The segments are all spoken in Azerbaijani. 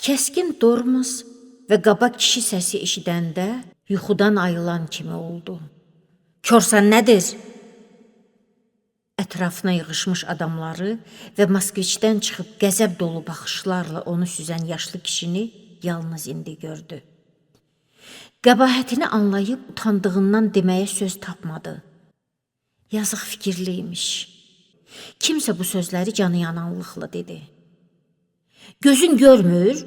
Kəskin dormuz və qaba kişi səsi eşidəndə yuxudan ayılan kimi oldu. Korsan nədir? Ətrafına yığışmış adamları və Moskviçdən çıxıb qəzəb dolu baxışlarla onu süzən yaşlı kişini yalnız indi gördü. Qəbahətini anlayıb utandığından deməyə söz tapmadı. Yazıq fikirli imiş. Kimsə bu sözləri canı yananlıqla dedi. Gözün görmür?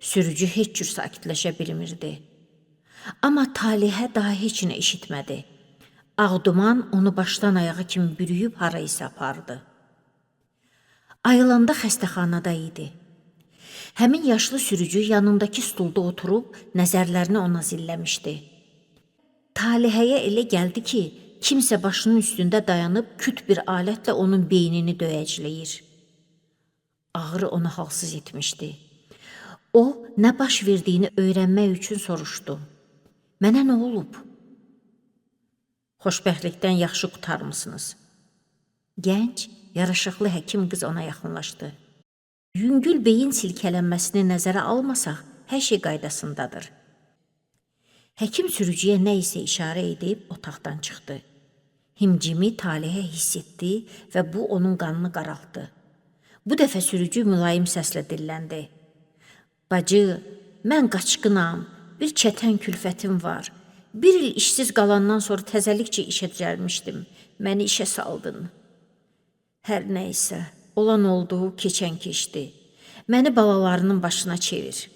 Sürücü heç cür sakitləşə bilmirdi. Amma Talihə daha heç nə eşitmədi. Ağ duman onu başdan ayağa kimi bürüyüb hara isə apardı. Ayılanda xəstəxanada idi. Həmin yaşlı sürücü yanındakı stulda oturub nəzərlərini ona zilləmişdi. Talihəyə elə gəldi ki, kimsə başının üstündə dayanıb küt bir alətlə onun beynini döyəcləyir. Ağrı onu halsız etmişdi. O, nə baş verdiyini öyrənmək üçün soruşdu. Mənə nə olub? Xoşbəxtlikdən yaxşı qurtarmısınız. Gənc, yaraşıqlı həkim qız ona yaxınlaşdı. Yüngül beyin silkələnməsini nəzərə almasaq, hər şey qaydasındadır. Həkim sürücüyə nə isə işarə edib otaqdan çıxdı. Himcimi Talihə hiss etdi və bu onun qanını qaraltdı. Bu dəfə sürücü mülayim səslə dilləndi. Bacı, mən qaçqınam, bir çətən külfətim var. Bir il işsiz qalandan sonra təzəlikcə işə düzəlmişdim. Məni işə saldın. Hər nə isə, olan oldu, keçən keçdi. Məni balalarının başına çevir.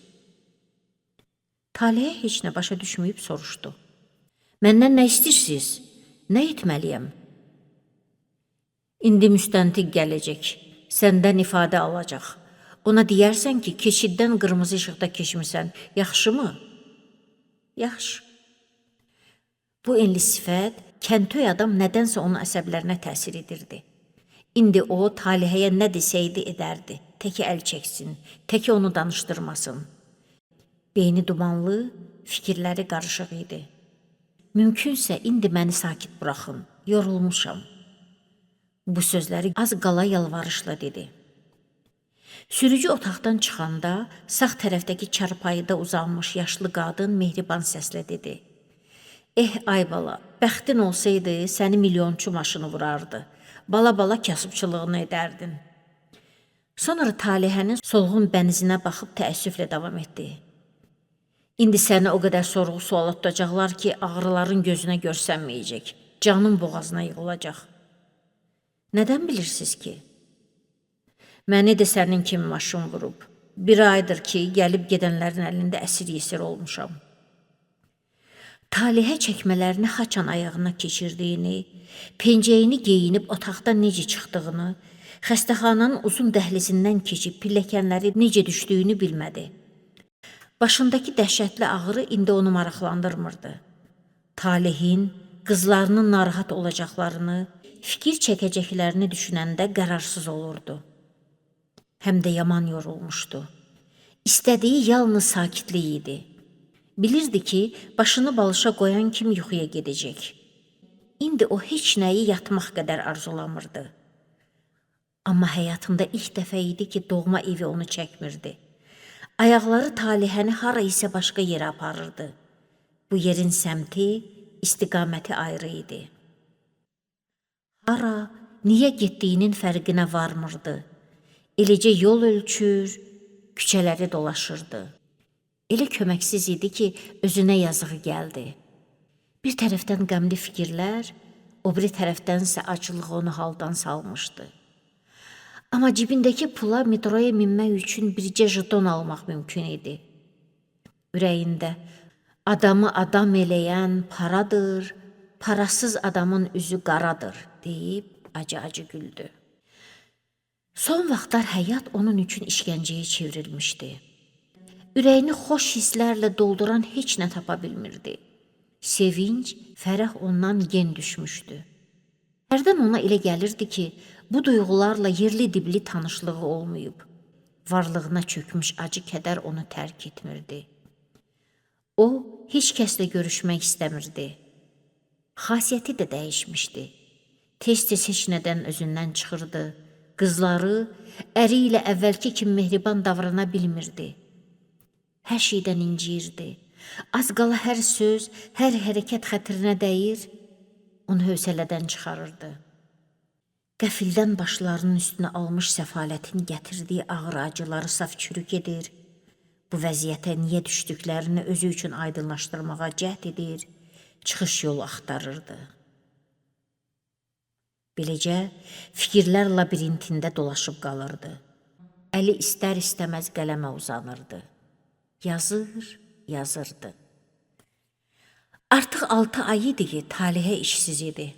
Talihə heç nə başa düşməyib soruşdu. Məndən nə istəyirsiniz? Nə etməliyəm? İndi müstəntiq gələcək, səndən ifadə alacaq. Ona deyərsən ki, keçiddən qırmızı işıqda keçmisən. Yaxşımı? Yaxşı. Bu enli sifət, kəntöy adam nədənsə onun əsəblərinə təsir edirdi. İndi o Talihəyə nə desəydi edərdi. Təki əl çəksin, təki onu danışdırmasın. Beyni dumanlı, fikirləri qarışıq idi. Mümkünsə indi məni sakit buraxın, yorulmuşam. Bu sözləri az qala yalvarışla dedi. Sürücü otaqdan çıxanda sağ tərəfdəki çarpayıda uzanmış yaşlı qadın mehriban səslə dedi. Eh ay bala, bəxtin olsaydı səni milyonçu maşını vurardı. Bala-bala kasıbçılığını edərdin. Sonra Talihənin solğun bənizinə baxıb təəssüflə davam etdi. İndi səni o qədər sorğu-suala tutacaqlar ki, ağrıların gözünə görsənməyəcək. Canın boğazına yığılacaq. Nədən bilirsiniz ki? Məni də sənin kimi maşın vurub. Bir aydır ki, gəlib gedənlərin əlində əsir-yesir olmuşam. Talihə çəkmələrini haçan ayağına keçirdiyini, pencəyini geyinib otaqdan necə çıxdığını, xəstəxananın uzun dəhlizindən keçib pilləkənləri necə düşdüyünü bilmədi. Başındakı dəhşətli ağrı indi onu maraqlandırmırdı. Talihin, qızlarının narahat olacaqlarını, fikir çəkəcəklərini düşünəndə qərarsız olurdu. Həm də yaman yorulmuşdu. İstədiyi yalnız sakitlik idi. Bilirdi ki, başını balışa qoyan kimi yuxuya gedəcək. İndi o heç nəyi yatmaq qədər arzulamırdı. Amma həyatında ilk dəfə idi ki, doğma evi onu çəkmirdi. Ayaqları Talihəni hara isə başqa yerə aparırdı. Bu yerin səmti, istiqaməti ayrı idi. Hara, niyə getdiyinin fərqinə varmırdı. Eləcə yol ölçür, küçələri dolaşırdı. Elə köməksiz idi ki, özünə yazığı gəldi. Bir tərəfdən qəmli fikirlər, o biri tərəfdənsə aclıq onu haldan salmışdı. Amma cibindəki pula metroya minmək üçün bircə jeton almaq mümkün idi. Ürəyində adamı adam eləyən paradır, parasız adamın üzü qaradır deyib acı-acı güldü. Son vaxtlar həyat onun üçün işgəncəyə çevrilmişdi. Ürəyini xoş hisslərlə dolduran heç nə tapa bilmirdi. Sevinc, fərəh ondan gen düşmüşdü. Hərdən ona elə gəlirdi ki, bu duyğularla yerli dibli tanışlığı olmayıb. Varlığına çökmüş acı kədər onu tərk etmirdi. O, heç kəslə görüşmək istəmirdi. Xasiyyəti də dəyişmişdi. Tez-tez heç nədən özündən çıxırdı. Qızları əri ilə əvvəlki kimi mehriban davrana bilmirdi. Hər şeydən inciyirdi. Az qala hər söz, hər hərəkət xətrinə dəyir, onu hövsələdən çıxarırdı. Qəfildən başlarının üstünə almış səfalətin gətirdiyi ağır acıları saf çürük edir. Bu vəziyyətə niyə düşdüklərini özü üçün aydınlaşdırmağa cəhd edir, çıxış yolu axtarırdı. Beləcə, fikirlər labirintində dolaşıb qalırdı. Əli istər-istəməz qələmə uzanırdı. Yazır, yazırdı. Artıq 6 ay idi ki, Talehə işsiz idi.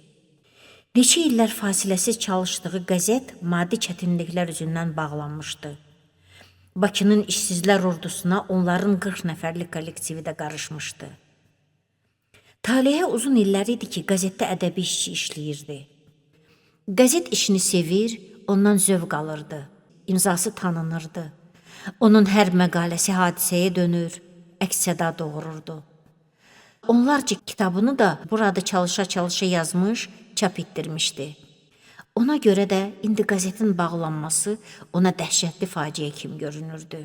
Neçə illər fasiləsiz çalışdığı qəzet maddi çətinliklər üzündən bağlanmışdı. Bakının işsizlər ordusuna onların 40 nəfərlik kollektivi də qarışmışdı. Talehə uzun illər idi ki, qəzetdə ədəbi işçi işləyirdi. Qəzet işini sevir, ondan zövq alırdı. İmzası tanınırdı. Onun hər məqaləsi hadisəyə dönür, əks-səda doğururdu. Onlarca kitabını da burada çalışa-çalışa yazmış, çap etdirmişdi. Ona görə də indi qəzetin bağlanması ona dəhşətli faciə kimi görünürdü.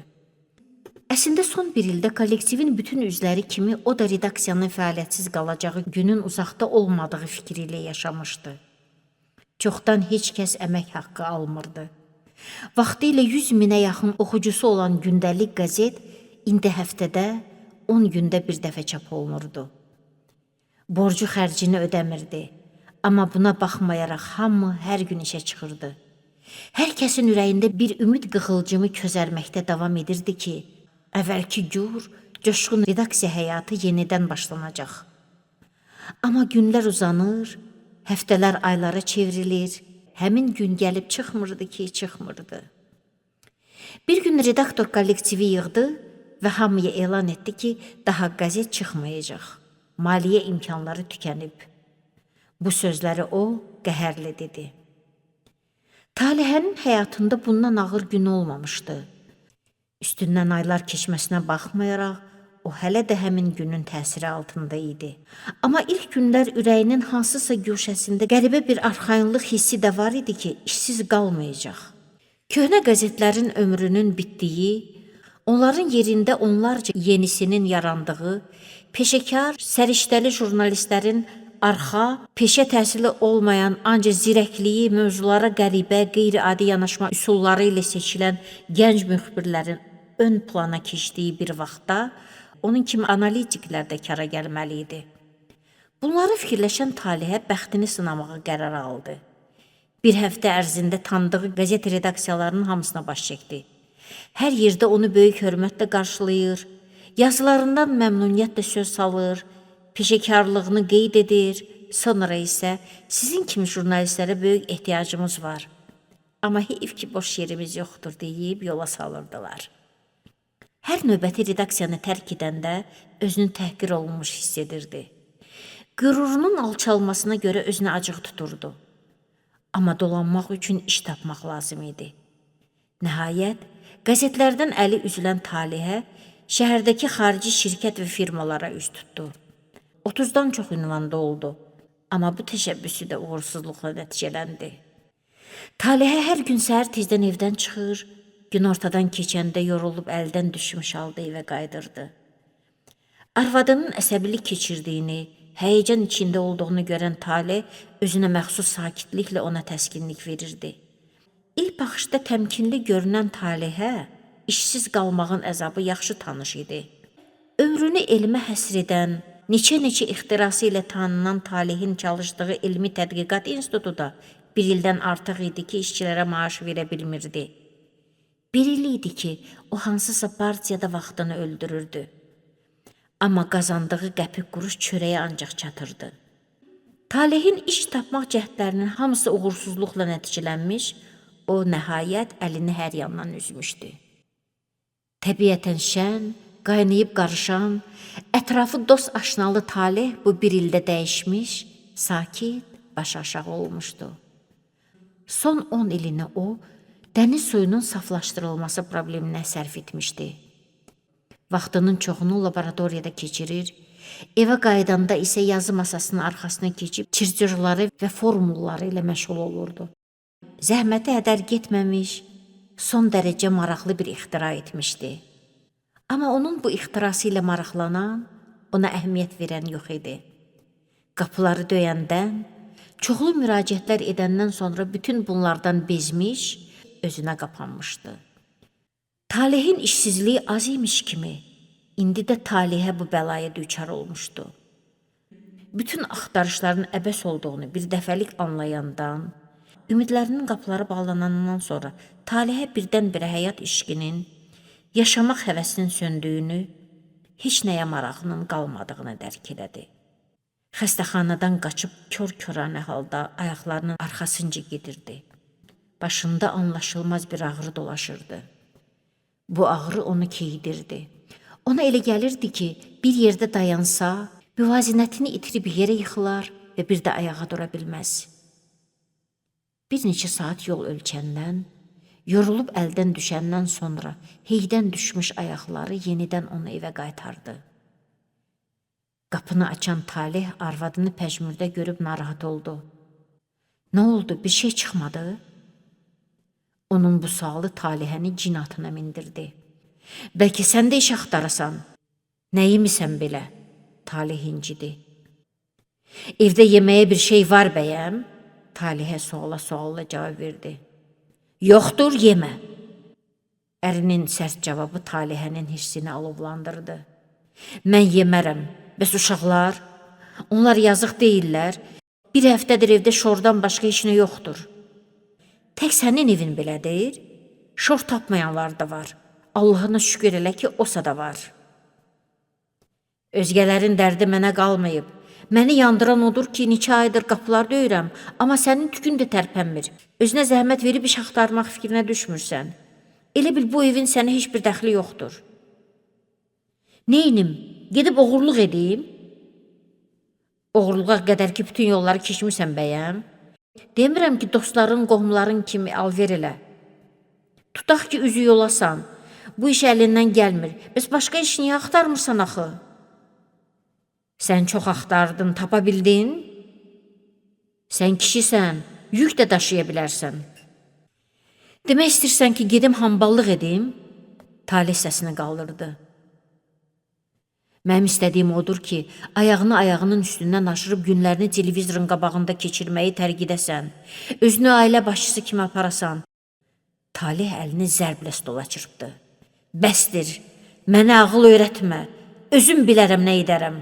Əslində son bir ildə kollektivin bütün üzvləri kimi o da redaksiyanın fəaliyyətsiz qalacağı günün uzaqda olmadığı fikri ilə yaşamışdı. Çoxdan heç kəs əmək haqqı almırdı. Vaxtilə 100 minə yaxın oxucusu olan gündəlik qəzet indi həftədə 10 gündə bir dəfə çap olunurdu. Borcu xərcini ödəmirdi. Amma buna baxmayaraq hamı hər gün işə çıxırdı. Hər kəsin ürəyində bir ümid qığılcımı közərməkdə davam edirdi ki, əvvəlki gür, coşqun redaksiya həyatı yenidən başlanacaq. Amma günlər uzanır, həftələr aylara çevrilir, həmin gün gəlib çıxmırdı ki, çıxmırdı. Bir gün redaktor kollektivi yığdı və hamıya elan etdi ki, daha qəzet çıxmayacaq. Maliyyə imkanları tükənib. Bu sözləri o qəhərlə dedi. Talehənin həyatında bundan ağır gün olmamışdı. Üstündən aylar keçməsinə baxmayaraq, o hələ də həmin günün təsiri altında idi. Amma ilk günlər ürəyinin hansısa guşəsində qəribə bir arxayınlıq hissi də var idi ki, işsiz qalmayacaq. Köhnə qəzetlərin ömrünün bitdiyi, onların yerində onlarca yenisinin yarandığı, peşəkar, səriştəli jurnalistlərin arxa, peşə təhsili olmayan, ancaq zirəkliyi, mövzulara qəribə, qeyri-adi yanaşma üsulları ilə seçilən gənc müxbirlərin ön plana keçdiyi bir vaxtda onun kimi analitiklər də kara gəlməli idi. Bunları fikirləşən Talehə bəxtini sınamağa qərar aldı. Bir həftə ərzində tanıdığı qəzet redaksiyalarının hamısına baş çəkdi. Hər yerdə onu böyük hörmətlə qarşılayır, yazılarından məmnuniyyətlə söz salır, peşəkarlığını qeyd edir, sonra isə sizin kimi jurnalistlərə böyük ehtiyacımız var. Amma heyf ki, boş yerimiz yoxdur deyib yola salırdılar. Hər növbəti redaksiyanı tərk edəndə özünü təhqir olunmuş hiss edirdi. Qürurunun alçalmasına görə özünə acıq tuturdu. Amma dolanmaq üçün iş tapmaq lazım idi. Nəhayət, qəzetlərdən əli üzülən Talehə şəhərdəki xarici şirkət və firmalara üz tutdu. 30-dan çox ünvanda oldu. Amma bu təşəbbüsü də uğursuzluqla nəticələndi. Talehə hər gün səhər tezdən evdən çıxır, günortadan keçəndə yorulub əldən düşmüş halda evə qayıdırdı. Arvadının əsəbilik keçirdiyini, həyəcan içində olduğunu görən Taleh özünə məxsus sakitliklə ona təskinlik verirdi. İlk baxışda təmkinli görünən Talehə işsiz qalmağın əzabı yaxşı tanış idi. Ömrünü elmə həsr edən, neçə-neçə ixtirası ilə tanınan Talehin çalışdığı Elmi Tədqiqat İnstitutu da bir ildən artıq idi ki, işçilərə maaş verə bilmirdi. Bir il idi ki, o hansısa partiyada vaxtını öldürürdü. Amma qazandığı qəpik quruş çörəyə ancaq çatırdı. Talehin iş tapmaq cəhdlərinin hamısı uğursuzluqla nəticələnmiş, o nəhayət əlini hər yandan üzmüşdü. Təbiətən şən, qaynayıb qarışan, ətrafı dost aşnalı Taleh bu bir ildə dəyişmiş, sakit, baş aşağı olmuşdu. Son 10 ilini o, dəniz suyunun saflaşdırılması probleminə sərf etmişdi. Vaxtının çoxunu laboratoriyada keçirir, evə qayıdanda isə yazı masasının arxasına keçib çircirləri və formulları ilə məşğul olurdu. Zəhməti hədər getməmiş, son dərəcə maraqlı bir ixtira etmişdi. Amma onun bu ixtirası ilə maraqlanan, ona əhəmiyyət verən yox idi. Qapıları döyəndən, çoxlu müraciətlər edəndən sonra bütün bunlardan bezmiş, özünə qapanmışdı. Talehin işsizliyi az imiş kimi, indi də Talihə bu bəlaya düçar olmuşdu. Bütün axtarışların əbəs olduğunu bir dəfəlik anlayandan, ümidlərinin qapıları bağlanandan sonra Talihə birdən-birə həyat işqinin, yaşamaq həvəsinin söndüyünü, heç nəyə marağının qalmadığını dərk elədi. Xəstəxanadan qaçıb kor-koranə halda ayaqlarının arxasınca gedirdi. Başında anlaşılmaz bir ağrı dolaşırdı. Bu ağrı onu keydirdi. Ona elə gəlirdi ki, bir yerdə dayansa, müvazinətini itirib yerə yıxılar və bir də ayağa dura bilməz. Bir neçə saat yol ölçəndən, yorulub əldən düşəndən sonra heydən düşmüş ayaqları yenidən onu evə qaytardı. Qapını açan Talih arvadını pəjmürdə görüb narahat oldu. Nə oldu? Bir şey çıxmadı? Onun bu sualı Talihəni cin atına mindirdi. Bəlkə sən də iş axtarasan. Nəyimisən belə? Talih incidi. Evdə yeməyə bir şey var bəyəm? Talihə suala sualla cavab verdi. Yoxdur, yemə. Ərinin sərt cavabı Talihənin hissini alovlandırdı. Mən yemərəm. Bəs uşaqlar? Onlar yazıq deyillər. Bir həftədir evdə şordan başqa heç nə yoxdur. Tək sənin evin belədir. Şor tapmayanlar da var. Allahına şükür elə ki, osa da var. Özgələrin dərdi mənə qalmayıb. Məni yandıran odur ki, neçə aydır qapılar döyürəm, amma sənin tükün də tərpənmir. Özünə zəhmət verib iş axtarmaq fikrinə düşmürsən. Elə bil bu evin sənə heç bir dəxli yoxdur. Neynim? Gedib oğurluq edeyim? Oğurluğa qədər ki, bütün yolları keçmisən bəyəm? Demirəm ki, dostların, qohumların kimi alver elə. Tutaq ki, üzü yolasan. Bu iş əlindən gəlmir. Bəs başqa iş niyə axtarmırsan axı? Sən çox axtardın, tapa bildin? Sən kişisən, yük də daşıya bilərsən. Demək istəyirsən ki, gedim hamballıq edim? Talih səsini qaldırdı. Mənim istədiyim odur ki, ayağını ayağının üstündən aşırıb günlərini televizorun qabağında keçirməyi tərk edəsən, özünü ailə başçısı kimi aparasan. Talih əlini zərblə stola çırpdı. Bəsdir, mənə ağıl öyrətmə, özüm bilərəm nə edərəm.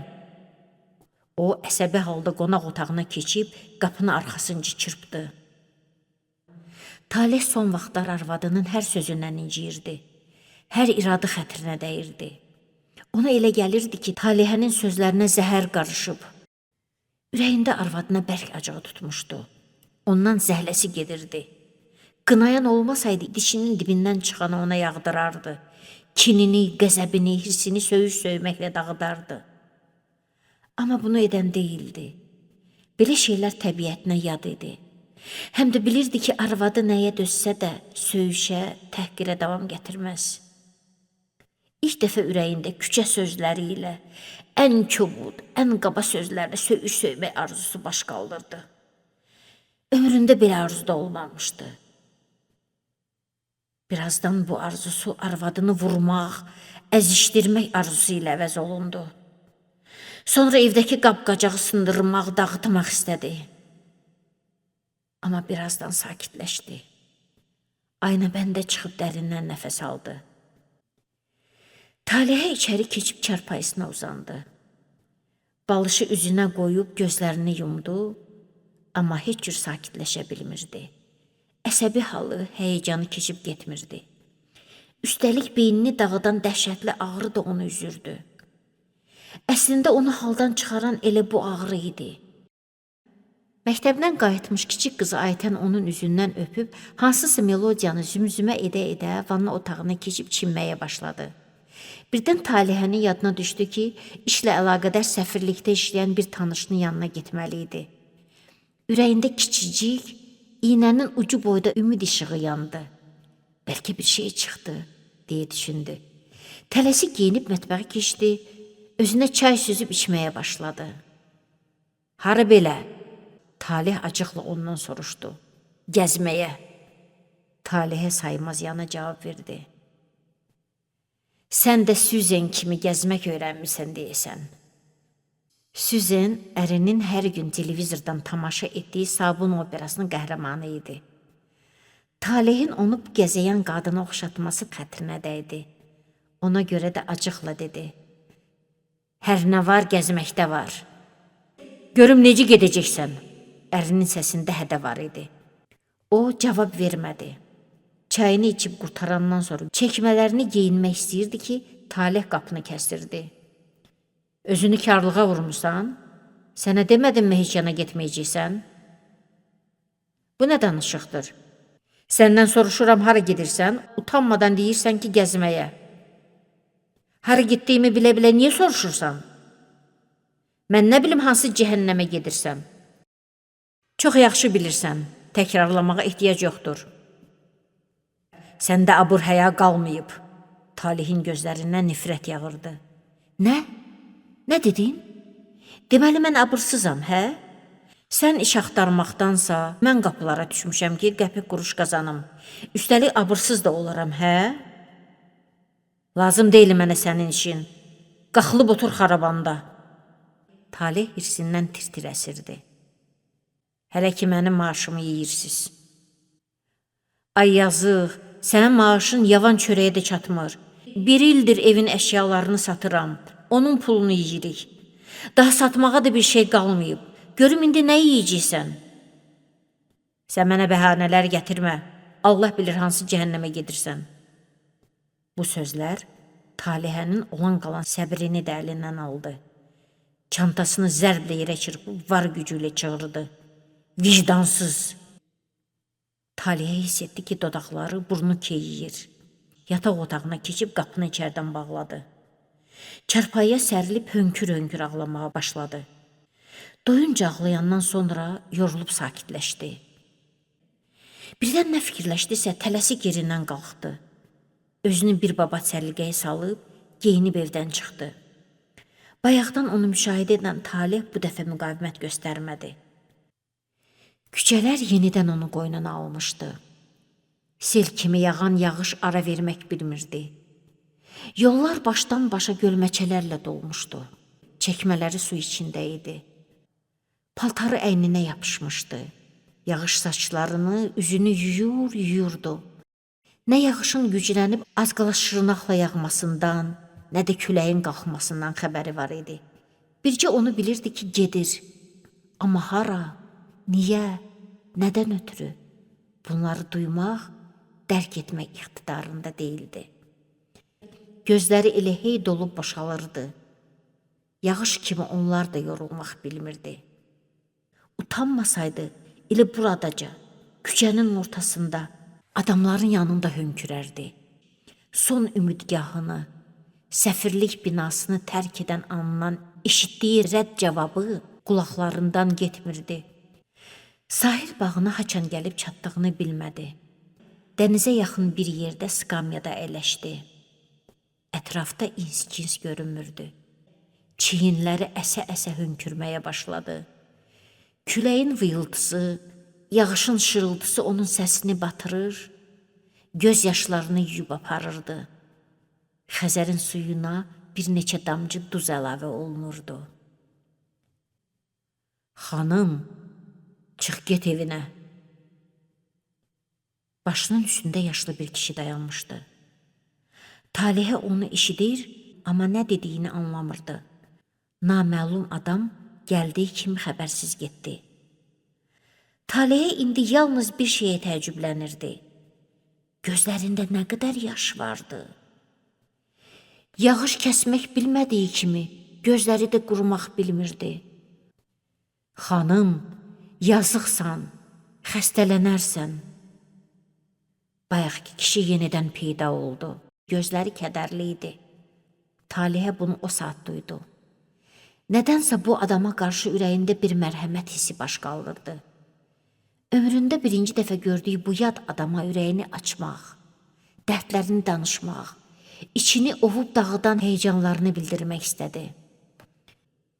O, əsəbi halda qonaq otağına keçib qapını arxasınca çırpdı. Talih son vaxtlar arvadının hər sözündən inciyirdi. Hər iradı xətrinə dəyirdi. Ona elə gəlirdi ki, Talihənin sözlərinə zəhər qarışıb. Ürəyində arvadına bərk acığı tutmuşdu. Ondan zəhləsi gedirdi. Qınayan olmasaydı dişinin dibindən çıxanı ona yağdırardı. Kinini, qəzəbini, hirsini söyüş söyməklə dağıdardı. Amma bunu edən deyildi. Belə şeylər təbiətinə yad idi. Həm də bilirdi ki, arvadı nəyə dözsə də söyüşə, təhqirə davam gətirməz. İlk dəfə ürəyində küçə sözləri ilə, ən kobud, ən qaba sözlərlə söyüş söymək arzusu baş qaldırdı. Ömründə belə arzuda olmamışdı. Birazdan bu arzusu arvadını vurmaq, əzişdirmək arzusu ilə əvəz olundu. Sonra evdəki qab-qacağı sındırmaq, dağıtmaq istədi. Amma birazdan sakitləşdi. Ayna bəndə çıxıb dərindən nəfəs aldı. Talihə içəri keçib çarpayısına uzandı. Balışı üzünə qoyub gözlərini yumdu, amma heç cür sakitləşə bilmirdi. Əsəbi halı, həyəcanı keçib getmirdi. Üstəlik beynini dağıdan dəhşətli ağrı da onu üzürdü. Əslində onu haldan çıxaran elə bu ağrı idi. Məktəbdən qayıtmış kiçik qızı Aytən onun üzündən öpüb hansısa melodiyanı zümzümə edə-edə vanna otağına keçib çimməyə başladı. Birdən Talihənin yadına düşdü ki, işlə əlaqədar səfirlikdə işləyən bir tanışının yanına getməli idi. Ürəyində kiçicik, iynənin ucu boyda ümid işığı yandı. Bəlkə bir şey çıxdı, deyə düşündü. Tələsik geyinib mətbəxə keçdi, özünə çay süzüb içməyə başladı. Hara belə? Talih acıqla ondan soruşdu. Gəzməyə. Talihə saymaz yana cavab verdi. Sən də Süzen kimi gəzmək öyrənmisən deyəsən. Süzen ərinin hər gün televizordan tamaşa etdiyi sabun operasının qəhrəmanı idi. Talehin onu bu gəzəyən qadına oxşatması xətrinə dəydi. Ona görə də acıqla dedi. Hər nə var gəzməkdə var. Görüm necə gedəcəksən? Ərinin səsində hədə var idi. O cavab vermədi. Çayını içib qurtarandan sonra çəkmələrini geyinmək istəyirdi ki, Taleh qapını kəsdirdi. Özünü karlığa vurmusan? Sənə demədimmi heç yana getməyəcəksən? Bu nə danışıqdır? Səndən soruşuram hara gedirsən, utanmadan deyirsən ki, gəzməyə. Hara getdiyimi bilə-bilə niyə soruşursan? Mən nə bilim hansı cəhənnəmə gedirsən? Çox yaxşı bilirsən, təkrarlamağa ehtiyac yoxdur. Səndə abur həya qalmayıb. Talihin gözlərindən nifrət yağırdı. Nə? Nə dedin? Deməli mən abırsızam, hə? Sən iş axtarmaqdansa mən qapılara düşmüşəm ki, qəpik quruş qazanım. Üstəlik abırsız da olaram, hə? Lazım deyil mənə sənin işin. Qaxılıb otur xarabanda. Talih hirsindən tir-tir əsirdi. Hələ ki mənim maaşımı yeyirsiz. Ay yazıq, sənin maaşın yavan çörəyə də çatmır. Bir ildir evin əşyalarını satıram. Onun pulunu yeyirik. Daha satmağa da bir şey qalmayıb. Görüm indi nə yeyəcəksən? Sən mənə bəhanələr gətirmə. Allah bilir hansı cəhənnəmə gedirsən. Bu sözlər Talihənin olan qalan səbrini də əlindən aldı. Çantasını zərblə yerə çırpıb var gücü ilə çığırdı. Vicdansız! Talihə hiss etdi ki, dodaqları, burnu keyiyir. Yataq otağına keçib qapını içərdən bağladı. Çarpayıya sərilib hönkür-hönkür ağlamağa başladı. Doyunca ağlayandan sonra yorulub sakitləşdi. Birdən nə fikirləşdisə tələsik yerindən qalxdı. Özünü bir baba səliqəyə salıb, geyinib evdən çıxdı. Bayaqdan onu müşahidə edən Talih bu dəfə müqavimət göstərmədi. Küçələr yenidən onu qoynuna almışdı. Sel kimi yağan yağış ara vermək bilmirdi. Yollar başdan başa gölməçələrlə dolmuşdu. Çəkmələri su içində idi. Paltarı əyninə yapışmışdı. Yağış saçlarını, üzünü yuyur, yuyurdu. Nə yağışın güclənib az qala şırnaqla yağmasından, nə də küləyin qalxmasından xəbəri var idi. Bircə onu bilirdi ki, gedir. Amma hara, niyə, nədən ötürü? Bunları duymaq, dərk etmək iqtidarında deyildi. Gözləri elə hey dolub boşalırdı. Yağış kimi onlar da yorulmaq bilmirdi. Utanmasaydı, elə buradaca, küçənin ortasında, adamların yanında hönkürərdi. Son ümidgahını, səfirlik binasını tərk edən andan eşitdiyi rədd cavabı qulaqlarından getmirdi. Sahil bağına haçan gəlib çatdığını bilmədi. Dənizə yaxın bir yerdə skamyada əyləşdi. Ətrafda ins-cins görünmürdü. Çiyinləri əsə-əsə hönkürməyə başladı. Küləyin vıyıltısı, yağışın şırıltısı onun səsini batırır, göz yaşlarını yuyub aparırdı. Xəzərin suyuna bir neçə damcı duz əlavə olunurdu. Xanım, çıx get evinə. Başının üstündə yaşlı bir kişi dayanmışdı. Talihə onu eşidir, amma nə dediyini anlamırdı. Naməlum adam gəldiyi kimi xəbərsiz getdi. Talihə indi yalnız bir şeyə təəccüblənirdi. Gözlərində nə qədər yaş vardı. Yağış kəsmək bilmədiyi kimi gözləri də qurumaq bilmirdi. Xanım, yazıqsan, xəstələnərsən. Bayaqki kişi yenidən peyda oldu. Gözləri kədərli idi. Talihə bunu o saat duydu. Nədənsə bu adama qarşı ürəyində bir mərhəmət hissi baş qaldırdı. Ömründə birinci dəfə gördüyü bu yad adama ürəyini açmaq, dərdlərini danışmaq, içini ovub dağıdan həyəcanlarını bildirmək istədi.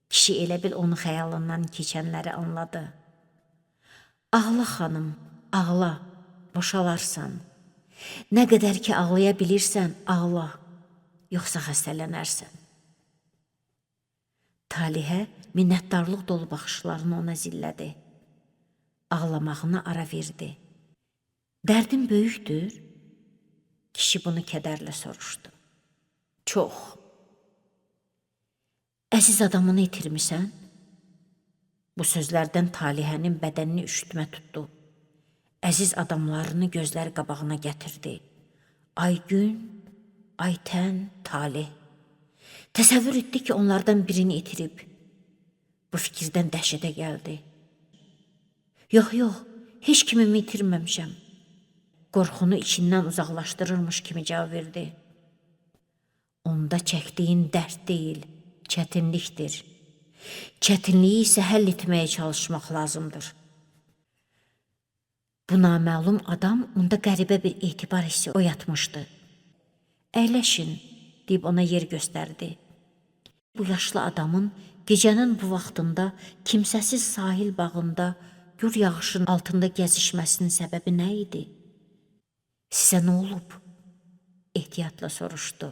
Kişi elə bil onun xəyalından keçənləri anladı. Ağla xanım, ağla, boşalarsan. Nə qədər ki ağlaya bilirsən, ağla. Yoxsa xəstələnərsən. Talihə minnətdarlıq dolu baxışlarını ona zillədi. Ağlamağına ara verdi. Dərdin böyükdür? Kişi bunu kədərlə soruşdu. Çox. Əziz adamını itirmisən? Bu sözlərdən Talihənin bədənini üşütmə tutdu. Əziz adamlarını gözləri qabağına gətirdi. Aygün, Aytən, Talih. Təsəvvür etdi ki, onlardan birini itirib. Bu fikirdən dəhşətə gəldi. Yox, yox, heç kimimi itirməmişəm. Qorxunu içindən uzaqlaşdırırmış kimi cavab verdi. Onda çəkdiyin dərd deyil, çətinlikdir. Çətinliyi isə həll etməyə çalışmaq lazımdır. Bu naməlum adam onda qəribə bir etibar hissi oyatmışdı. Əyləşin, deyib ona yer göstərdi. Bu yaşlı adamın gecənin bu vaxtında kimsəsiz sahil bağında gür yağışın altında gəzişməsinin səbəbi nə idi? Sizə nə olub? Ehtiyatla soruşdu.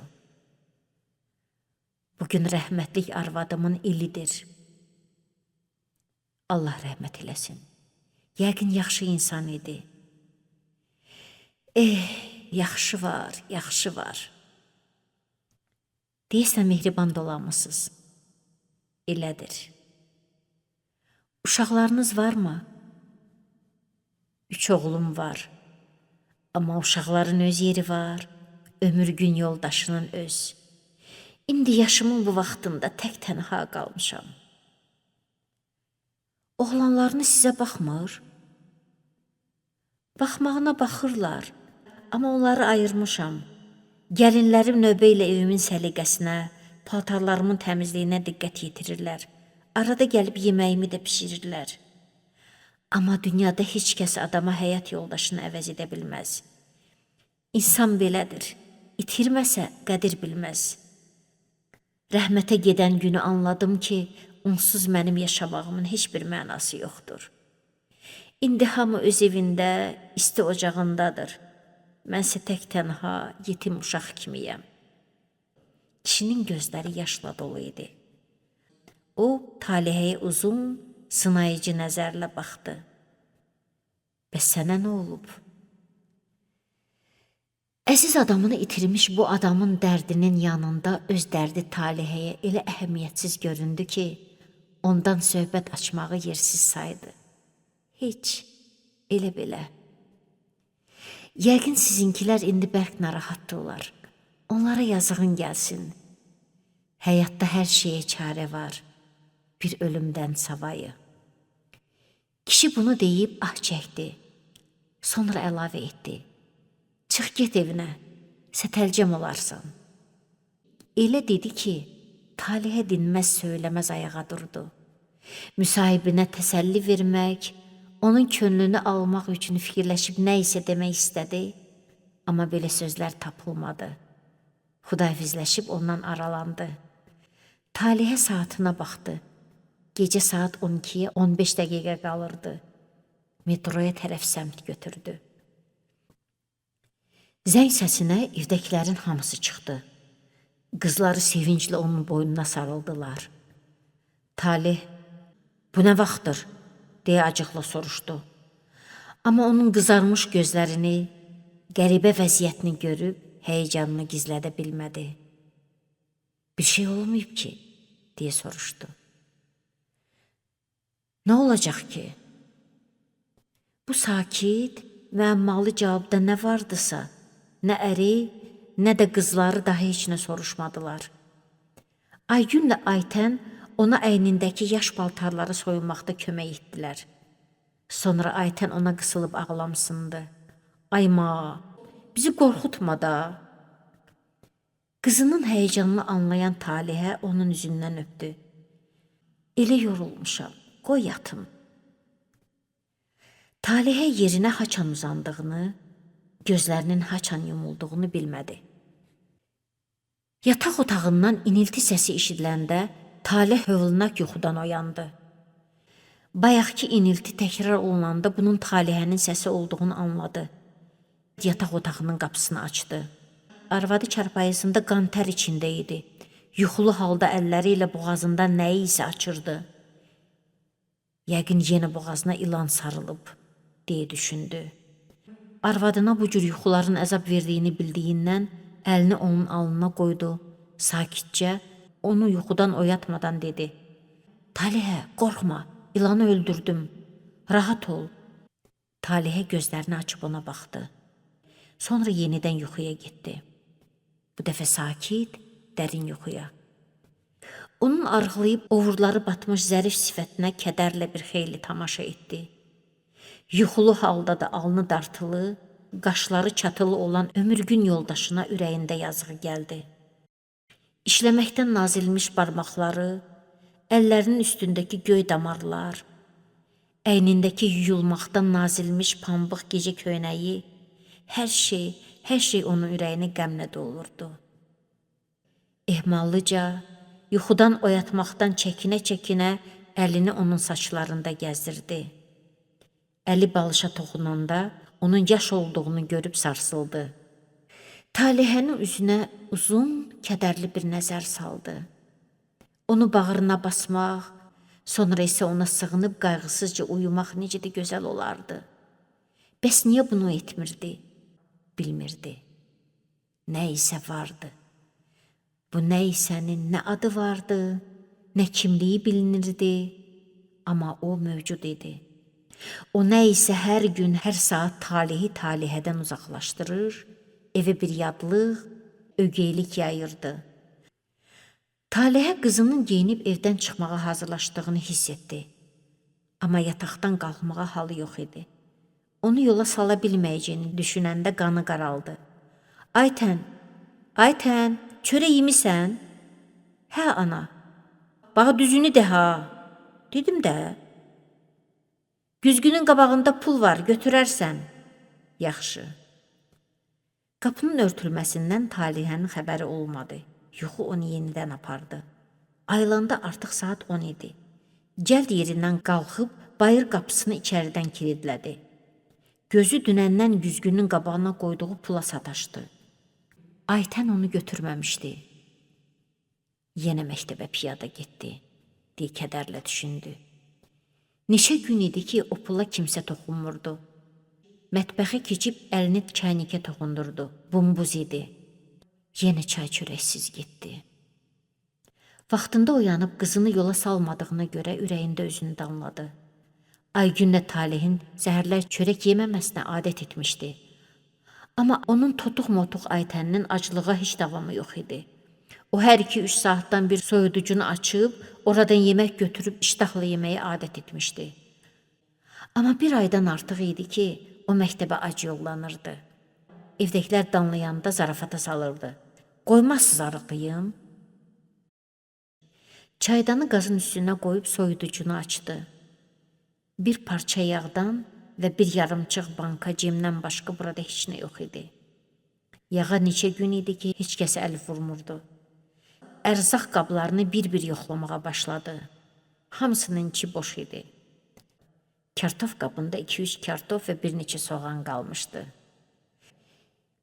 Bugün rəhmətlik arvadımın ilidir. Allah rəhmət eləsin. Yəqin yaxşı insan idi. Yaxşı var, yaxşı var. Deyəsən mehriban dolanmısınız. Elədir. Uşaqlarınız varmı? 3 oğlum var. Amma uşaqların öz yeri var, ömür gün yoldaşının öz. İndi yaşımın bu vaxtında tək tənha qalmışam. Oğlanlarınız sizə baxmır? Baxmağına baxırlar, amma onları ayırmışam. Gəlinlərim növbə ilə evimin səliqəsinə, paltarlarımın təmizliyinə diqqət yetirirlər. Arada gəlib yeməyimi də bişirirlər. Amma dünyada heç kəs adama həyat yoldaşını əvəz edə bilməz. İnsan belədir, itirməsə qədir bilməz. Rəhmətə gedən günü anladım ki, onsuz mənim yaşamağımın heç bir mənası yoxdur. İndi hamı öz evində, isti ocağındadır. Mənsə tək tənha, yetim uşaq kimiyəm. Kişinin gözləri yaşla dolu idi. O, Talihəyə uzun, sınayıcı nəzərlə baxdı. Bəs sənə nə olub? Əziz adamını itirmiş bu adamın dərdinin yanında öz dərdi Talihəyə elə əhəmiyyətsiz göründü ki, ondan söhbət açmağı yersiz saydı. Heç, elə belə. Yəqin sizinkilər indi bərk narahatdırlar. Onlara yazığın gəlsin. Həyatda hər şeyə çarə var, bir ölümdən savayı. Kişi bunu deyib ah çəkdi. Sonra əlavə etdi. Çıx get evinə, sətəlcəm olarsan. Elə dedi ki, Talihə dinməz söyləməz ayağa durdu. Müsahibinə təsəlli vermək, onun könlünü almaq üçün fikirləşib nə isə demək istədi, amma belə sözlər tapılmadı. Xudahafizləşib ondan aralandı. Talihə saatına baxdı. Gecə saat 12-yə 15 dəqiqə qalırdı. Metroya tərəf səmt götürdü. Zəng səsinə evdəkilərin hamısı çıxdı. Qızları sevinclə onun boynuna sarıldılar. Talih, bu nə vaxtdır? Deyə acıqla soruşdu. Amma onun qızarmış gözlərini, qəribə vəziyyətini görüb həyəcanını gizlədə bilmədi. Bir şey olmayıb ki, deyə soruşdu. Nə olacaq ki? Bu sakit, müəmmalı cavabda nə vardısa, nə əri, nə də qızları daha heç nə soruşmadılar. Aygünlə Aytən ona əynindəki yaş paltarları soyunmaqda kömək etdilər. Sonra Aytən ona qısılıb ağlamsındı. Ayma, bizi qorxutma da. Qızının həyəcanını anlayan Talihə onun üzündən öpdü. Elə yorulmuşam, qoy yatım. Talihə yerinə haçan uzandığını, gözlərinin haçan yumulduğunu bilmədi. Yataq otağından inilti səsi eşidiləndə Talih hövlnak yuxudan oyandı. Bayaqki inilti təkrar olunanda bunun Talihənin səsi olduğunu anladı. Yataq otağının qapısını açdı. arvadı çarpayısında qan-tər içində idi. Yuxulu halda əlləri ilə boğazından nəyi isə açırdı. Yəqin yenə boğazına ilan sarılıb, deyə düşündü. Arvadına bu cür yuxuların əzab verdiyini bildiyindən əlini onun alnına qoydu. Sakitcə onu yuxudan oyatmadan dedi: "Talihə, qorxma, ilanı öldürdüm. Rahat ol." Talihə gözlərini açıb ona baxdı. Sonra yenidən yuxuya getdi. Bu dəfə sakit, dərin yuxuya. Onun arıqlayıb ovurları batmış zərif sifətinə kədərlə bir xeyli tamaşa etdi. Yuxulu halda da alnı dartılı, qaşları çatılı olan ömürgün yoldaşına ürəyində yazığı gəldi. İşləməkdən nazilmiş barmaqları, əllərinin üstündəki göy damarlar, əynindəki yuyulmaqdan nazilmiş pambıq gecə köynəyi, hər şey onun ürəyini qəmlə dolurdu. Ehmallıca, yuxudan oyatmaqdan çəkinə-çəkinə əlini onun saçlarında gəzdirdi. Əli balışa toxunanda onun yaş olduğunu görüb sarsıldı. Talihənin üzünə uzun, kədərli bir nəzər saldı. Onu bağrına basmaq, sonra isə ona sığınıb qayğısızca uyumaq necə də gözəl olardı. Bəs niyə bunu etmirdi? Bilmirdi. Nə isə vardı. Bu nə isənin nə adı vardı, nə kimliyi bilinirdi, amma o mövcud idi. O nə isə hər gün, hər saat talihi talihədən uzaqlaşdırır, evə bir yadlıq, ögeylik yayırdı. Talihə qızının geyinib evdən çıxmağa hazırlaşdığını hiss etdi. Amma yataqdan qalxmağa halı yox idi. Onu yola sala bilməyəcəyini düşünəndə qanı qaraldı. "Aytən, Aytən, çörək yemisən?" "Hə, ana." "Bax, düzünü de ha." "Dedim də." "Güzgünün qabağında pul var, götürərsən." "Yaxşı." Qapının örtülməsindən Talihənin xəbəri olmadı. Yuxu onu yenidən apardı. Ayılanda artıq saat 10 idi. Cəld yerindən qalxıb bayır qapısını içəridən kilidlədi. Gözü dünəndən güzgünün qabağına qoyduğu pula sataşdı. Aytən onu götürməmişdi. Yenə məktəbə piyada getdi, deyə kədərlə düşündü. Neçə gün idi ki, o pula kimsə toxunmurdu. Mətbəxə keçib əlini çaynikə toxundurdu. Bumbuz idi. Yenə çay çörəksiz getdi. Vaxtında oyanıb qızını yola salmadığına görə ürəyində özünü danladı. Aygünlə Talihin zəhərlər çörək yeməməsinə adət etmişdi. Amma onun totuq-motuq Aytəninin aclığa heç davamı yox idi. O hər 2-3 saatdan bir soyuducunu açıb, oradan yemək götürüb iştahla yeməyi adət etmişdi. Amma bir aydan artıq idi ki, o məktəbə ac yollanırdı. Evdəkilər danlayanda zarafata salırdı. "Qoymazsız arıqlayım." Çaydanı qazın üstünə qoyub soyuducunu açdı. Bir parça yağdan və bir yarımçıq banka cemdən başqa burada heç nə yox idi. Yağa neçə gün idi ki, heç kəs əl vurmurdu. Ərzaq qablarını bir-bir yoxlamağa başladı. Hamısının içi boş idi. Kartof qabında 2-3 kartof və bir neçə soğan qalmışdı.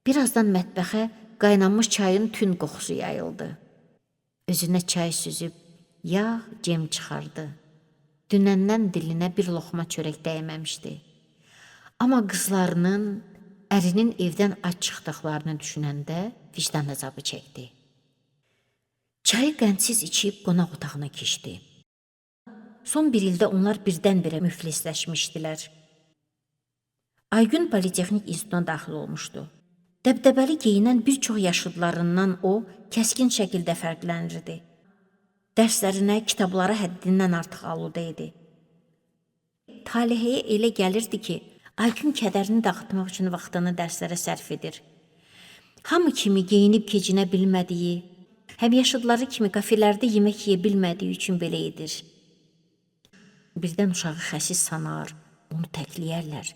Birazdan mətbəxə qaynanmış çayın tünd qoxusu yayıldı. Özünə çay süzüb yağ, cem çıxardı. Dünəndən dilinə bir loxma çörək dəyməmişdi. Amma qızlarının, ərinin evdən ac çıxdıqlarını düşünəndə vicdan əzabı çəkdi. Çayı qəndsiz içib qonaq otağına keçdi. Son bir ildə onlar birdən-birə müflisləşmişdilər. Aygün Politexnik İnstitutuna daxil olmuşdu. Dəbdəbəli geyinən bir çox yaşıdlarından o, kəskin şəkildə fərqlənirdi. Dərslərinə, kitablara həddindən artıq aludə idi. Talihəyə elə gəlirdi ki, Aygün kədərini dağıtmaq üçün vaxtını dərslərə sərf edir. Hamı kimi geyinib keçinə bilmədiyi, həmyaşıdları kimi kafelərdə yemək yeyə bilmədiyi üçün belə edir. Birdən uşağı xəsis sanar, onu təkləyərlər,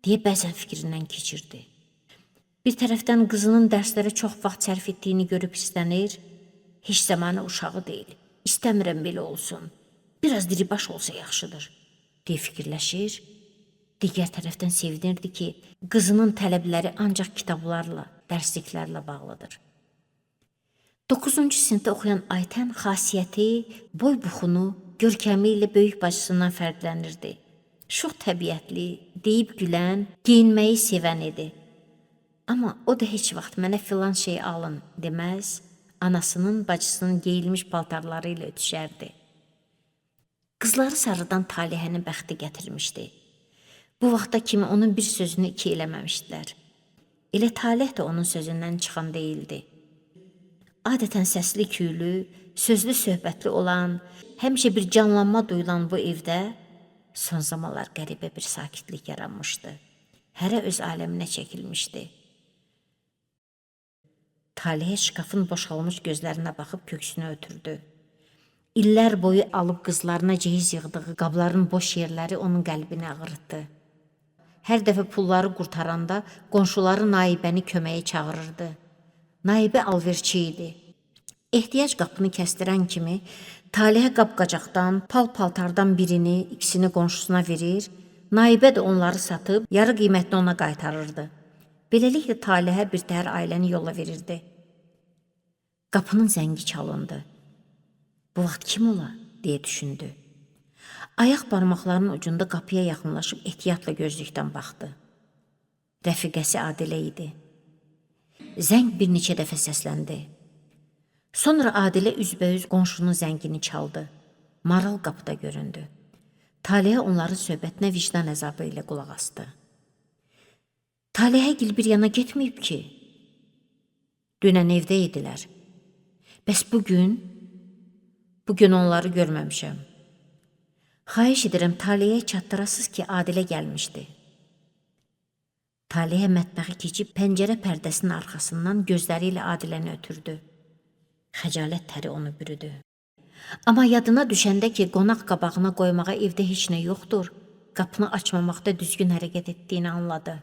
deyə bəzən fikrindən keçirdi. Bir tərəfdən qızının dərslərə çox vaxt sərf etdiyini görüb hissənir, heç zamanı uşağı deyil, istəmirəm belə olsun, biraz diribaş olsa yaxşıdır, deyə fikirləşir. Digər tərəfdən sevinirdi ki, qızının tələbləri ancaq kitablarla, dərsliklərlə bağlıdır. 9-cu sinifdə oxuyan Aytən xasiyyəti, boy buxunu, görkəmi ilə böyük bacısından fərqlənirdi. Şux təbiətli, deyib gülən, geyinməyi sevən idi. Amma o da heç vaxt mənə filan şey alın deməz, anasının, bacısının geyilmiş paltarları ilə ötüşərdi. Qızları sarıdan Talihənin bəxti gətirmişdi. Bu vaxta kimi onun bir sözünü iki eləməmişdilər. Elə Talih də onun sözündən çıxan deyildi. Adətən səsli küylü, sözlü söhbətli olan, həmişə bir canlanma duyulan bu evdə son zamanlar qəribə bir sakitlik yaranmışdı. Hərə öz aləminə çəkilmişdi. Talihə şkafın boşalmış gözlərinə baxıb köksünü ötürdü. İllər boyu alıb qızlarına cehiz yığdığı qabların boş yerləri onun qəlbini ağrıtdı. Hər dəfə pulları qurtaranda qonşuları Naibəni köməyə çağırırdı. Naibə alverçi idi. Ehtiyac qapını kəstirən kimi Talihə qab-qacaqdan, pal-paltardan birini, ikisini qonşusuna verir, Naibə də onları satıb yarı qiymətini ona qaytarırdı. Beləliklə Talihə bir təhər ailəni yola verirdi. Qapının zəngi çalındı. Bu vaxt kim ola, deyə düşündü. Ayaq barmaqlarının ucunda qapıya yaxınlaşıb ehtiyatla gözlükdən baxdı. Rəfiqəsi Adilə idi. Zəng bir neçə dəfə səsləndi. Sonra Adilə üzbəüz qonşunun zəngini çaldı. Maral qapıda göründü. Talihə onların söhbətinə vicdan əzabı ilə qulaq asdı. Talihəgil bir yana getməyib ki. Dünən evdə idilər. Bəs bugün? Bugün onları görməmişəm. Xahiş edirəm Talihəyə çatdırasız ki, Adilə gəlmişdi. Talihə mətbəxi keçib pəncərə pərdəsinin arxasından gözləri ilə Adiləni ötürdü. Xəcalət təri onu bürüdü. Amma yadına düşəndə ki, qonaq qabağına qoymağa evdə heç nə yoxdur, qapını açmamaqda düzgün hərəkət etdiyini anladı.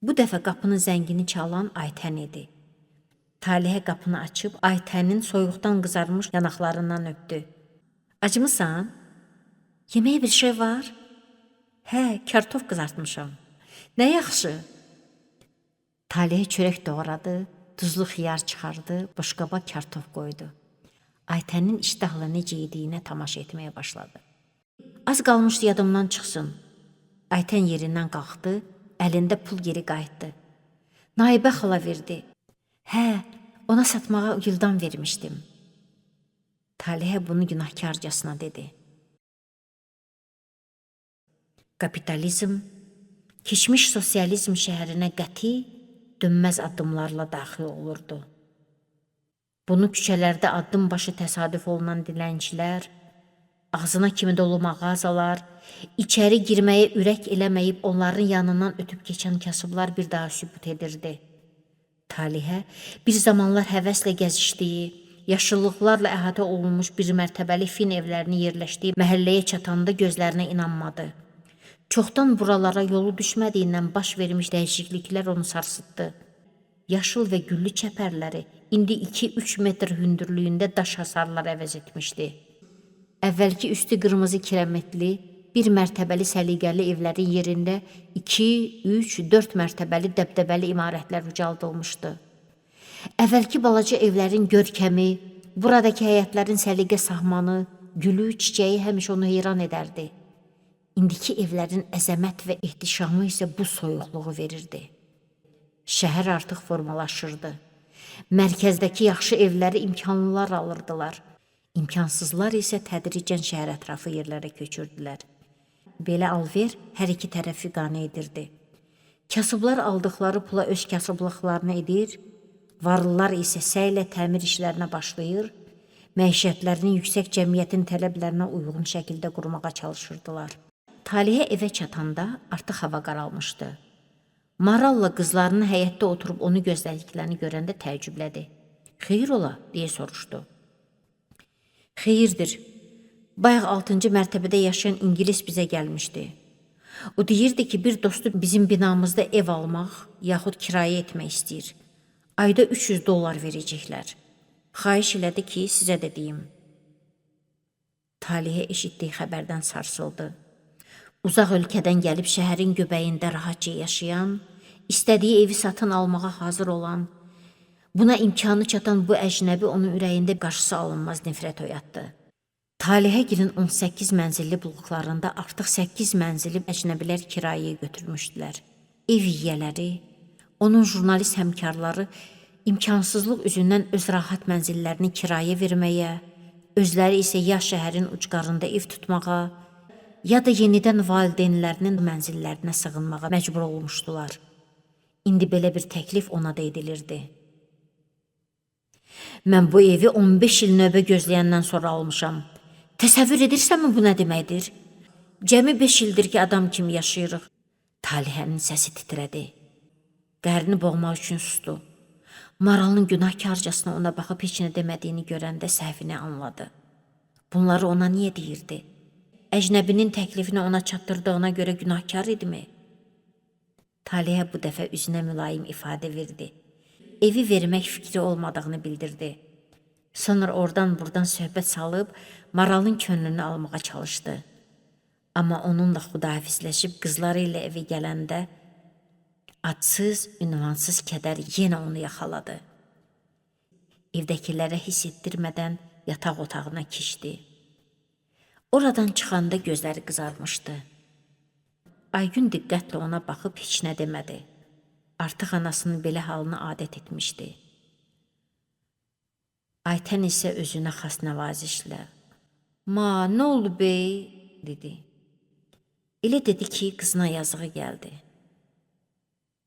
Bu dəfə qapının zəngini çalan Aytən idi. Talihə qapını açıb Aytənin soyuqdan qızarmış yanaqlarından öpdü. Acımısan? Yeməyə bir şey var? Hə, kartof qızartmışam. Nə yaxşı. Talihə çörək doğradı, duzlu xiyar çıxardı, boşqaba kartof qoydu. Aytənin iştahla necə yediyinə tamaşa etməyə başladı. Az qalmışdı yadımdan çıxsın. Aytən yerindən qalxdı, əlində pul geri qayıtdı. Naibə xala verdi. Hə, ona satmağa güldan vermişdim. Talihə bunu günahkarcasına dedi. Kapitalizm, keçmiş sosializm şəhərinə qəti, dönməz addımlarla daxil olurdu. Bunu küçələrdə addım başı təsadüf olunan dilənçilər, ağzına kimi dolu mağazalar, içəri girməyə ürək eləməyib onların yanından ötüb keçən kasıblar bir daha sübut edirdi. Talihə bir zamanlar həvəslə gəzişdiyi, yaşıllıqlarla əhatə olunmuş bir mərtəbəli fin evlərinin yerləşdiyi məhəlləyə çatanda gözlərinə inanmadı. Çoxdan buralara yolu düşmədiyindən baş vermiş dəyişikliklər onu sarsıtdı. Yaşıl və güllü çəpərləri indi 2-3 metr hündürlüyündə daş hasarlar əvəz etmişdi. Əvvəlki üstü qırmızı kirəmitli, bir mərtəbəli səliqəli evlərin yerində 2, 3, 4 mərtəbəli dəbdəbəli imarətlər ucaldılmışdı. Əvvəlki balaca evlərin görkəmi, buradakı həyətlərin səliqə sahmanı, gülü, çiçəyi həmişə onu heyran edərdi. İndiki evlərin əzəmət və ehtişamı isə bu soyuqluğu verirdi. Şəhər artıq formalaşırdı. Mərkəzdəki yaxşı evləri imkanlılar alırdılar. İmkansızlar isə tədricən şəhər ətrafı yerlərə köçürdülər. Belə alver hər iki tərəfi qane edirdi. Kasıblar aldıqları pula öz kasıblıqlarını edir, varlılar isə səylə təmir işlərinə başlayır, məişətlərini yüksək cəmiyyətin tələblərinə uyğun şəkildə qurmağa çalışırdılar. Talihə evə çatanda artıq hava qaralmışdı. Maralla qızlarının həyətdə oturub onu gözlədiklərini görəndə təəccüblədi. Xeyir ola, deyə soruşdu. Xeyirdir. Bayaq 6-cı mərtəbədə yaşayan İngilis bizə gəlmişdi. O deyirdi ki, bir dostu bizim binamızda ev almaq yaxud kirayə etmək istəyir. Ayda $300 verəcəklər. Xahiş elədi ki, sizə də deyim. Talihə eşitdiyi xəbərdən sarsıldı. Uzaq ölkədən gəlib şəhərin göbəyində rahatca yaşayan, istədiyi evi satın almağa hazır olan, buna imkanı çatan bu əcnəbi onun ürəyində qarşısı alınmaz nifrət oyatdı. Talihəgilin 18 mənzilli bloklarında artıq 8 mənzili əcnəbilər kirayəyə götürmüşdülər. Ev yiyələri, onun jurnalist həmkarları imkansızlıq üzündən öz rahat mənzillərini kirayə verməyə, özləri isə ya şəhərin ucqarında ev tutmağa, ya da yenidən valideynlərinin mənzillərinə sığınmağa məcbur olmuşdular. İndi belə bir təklif ona da edilirdi. Mən bu evi 15 il növbə gözləyəndən sonra almışam. Təsəvvür edirsənmi bu nə deməkdir? Cəmi 5 ildir ki, adam kimi yaşayırıq. Talihənin səsi titrədi. Qəhrini boğmaq üçün sustu. Maralın günahkarcasına ona baxıb heç nə demədiyini görəndə səhvini anladı. Bunları ona niyə deyirdi? Əcnəbinin təklifini ona çatdırdığına görə günahkar idimi? Talihə bu dəfə üzünə mülayim ifadə verdi. Evi vermək fikri olmadığını bildirdi. Sonra oradan buradan söhbət salıb Maralın könlünü almağa çalışdı. Amma onunla xudahafizləşib qızları ilə evə gələndə adsız, ünvansız kədər yenə onu yaxaladı. Evdəkilərə hiss etdirmədən yataq otağına keçdi. Oradan çıxanda gözləri qızarmışdı. Aygün diqqətlə ona baxıb heç nə demədi. Artıq anasının belə halına adət etmişdi. Aytən isə özünə xas nəvazişlə, "Ma, nə oldu bey?" dedi. Elə dedi ki, qızına yazığı gəldi.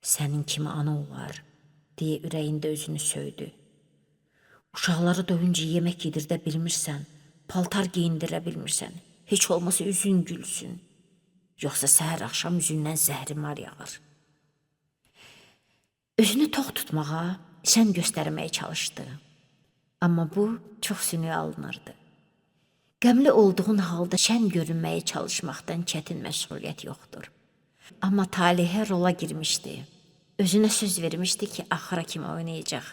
Sənin kimi ana olar, deyə ürəyində özünü söydü. Uşaqları doyunca yemək yedirdə bilmirsən, paltar geyindirə bilmirsən, heç olmasa üzün gülsün. Yoxsa səhər axşam üzündən zəhrimar yağır. Özünü tox tutmağa, şən göstərməyə çalışdı. Amma bu çox süni alınırdı. Qəmli olduğun halda şən görünməyə çalışmaqdan çətin məşğuliyyət yoxdur. Amma Talihə rola girmişdi. Özünə söz vermişdi ki, axıra kimi oynayacaq.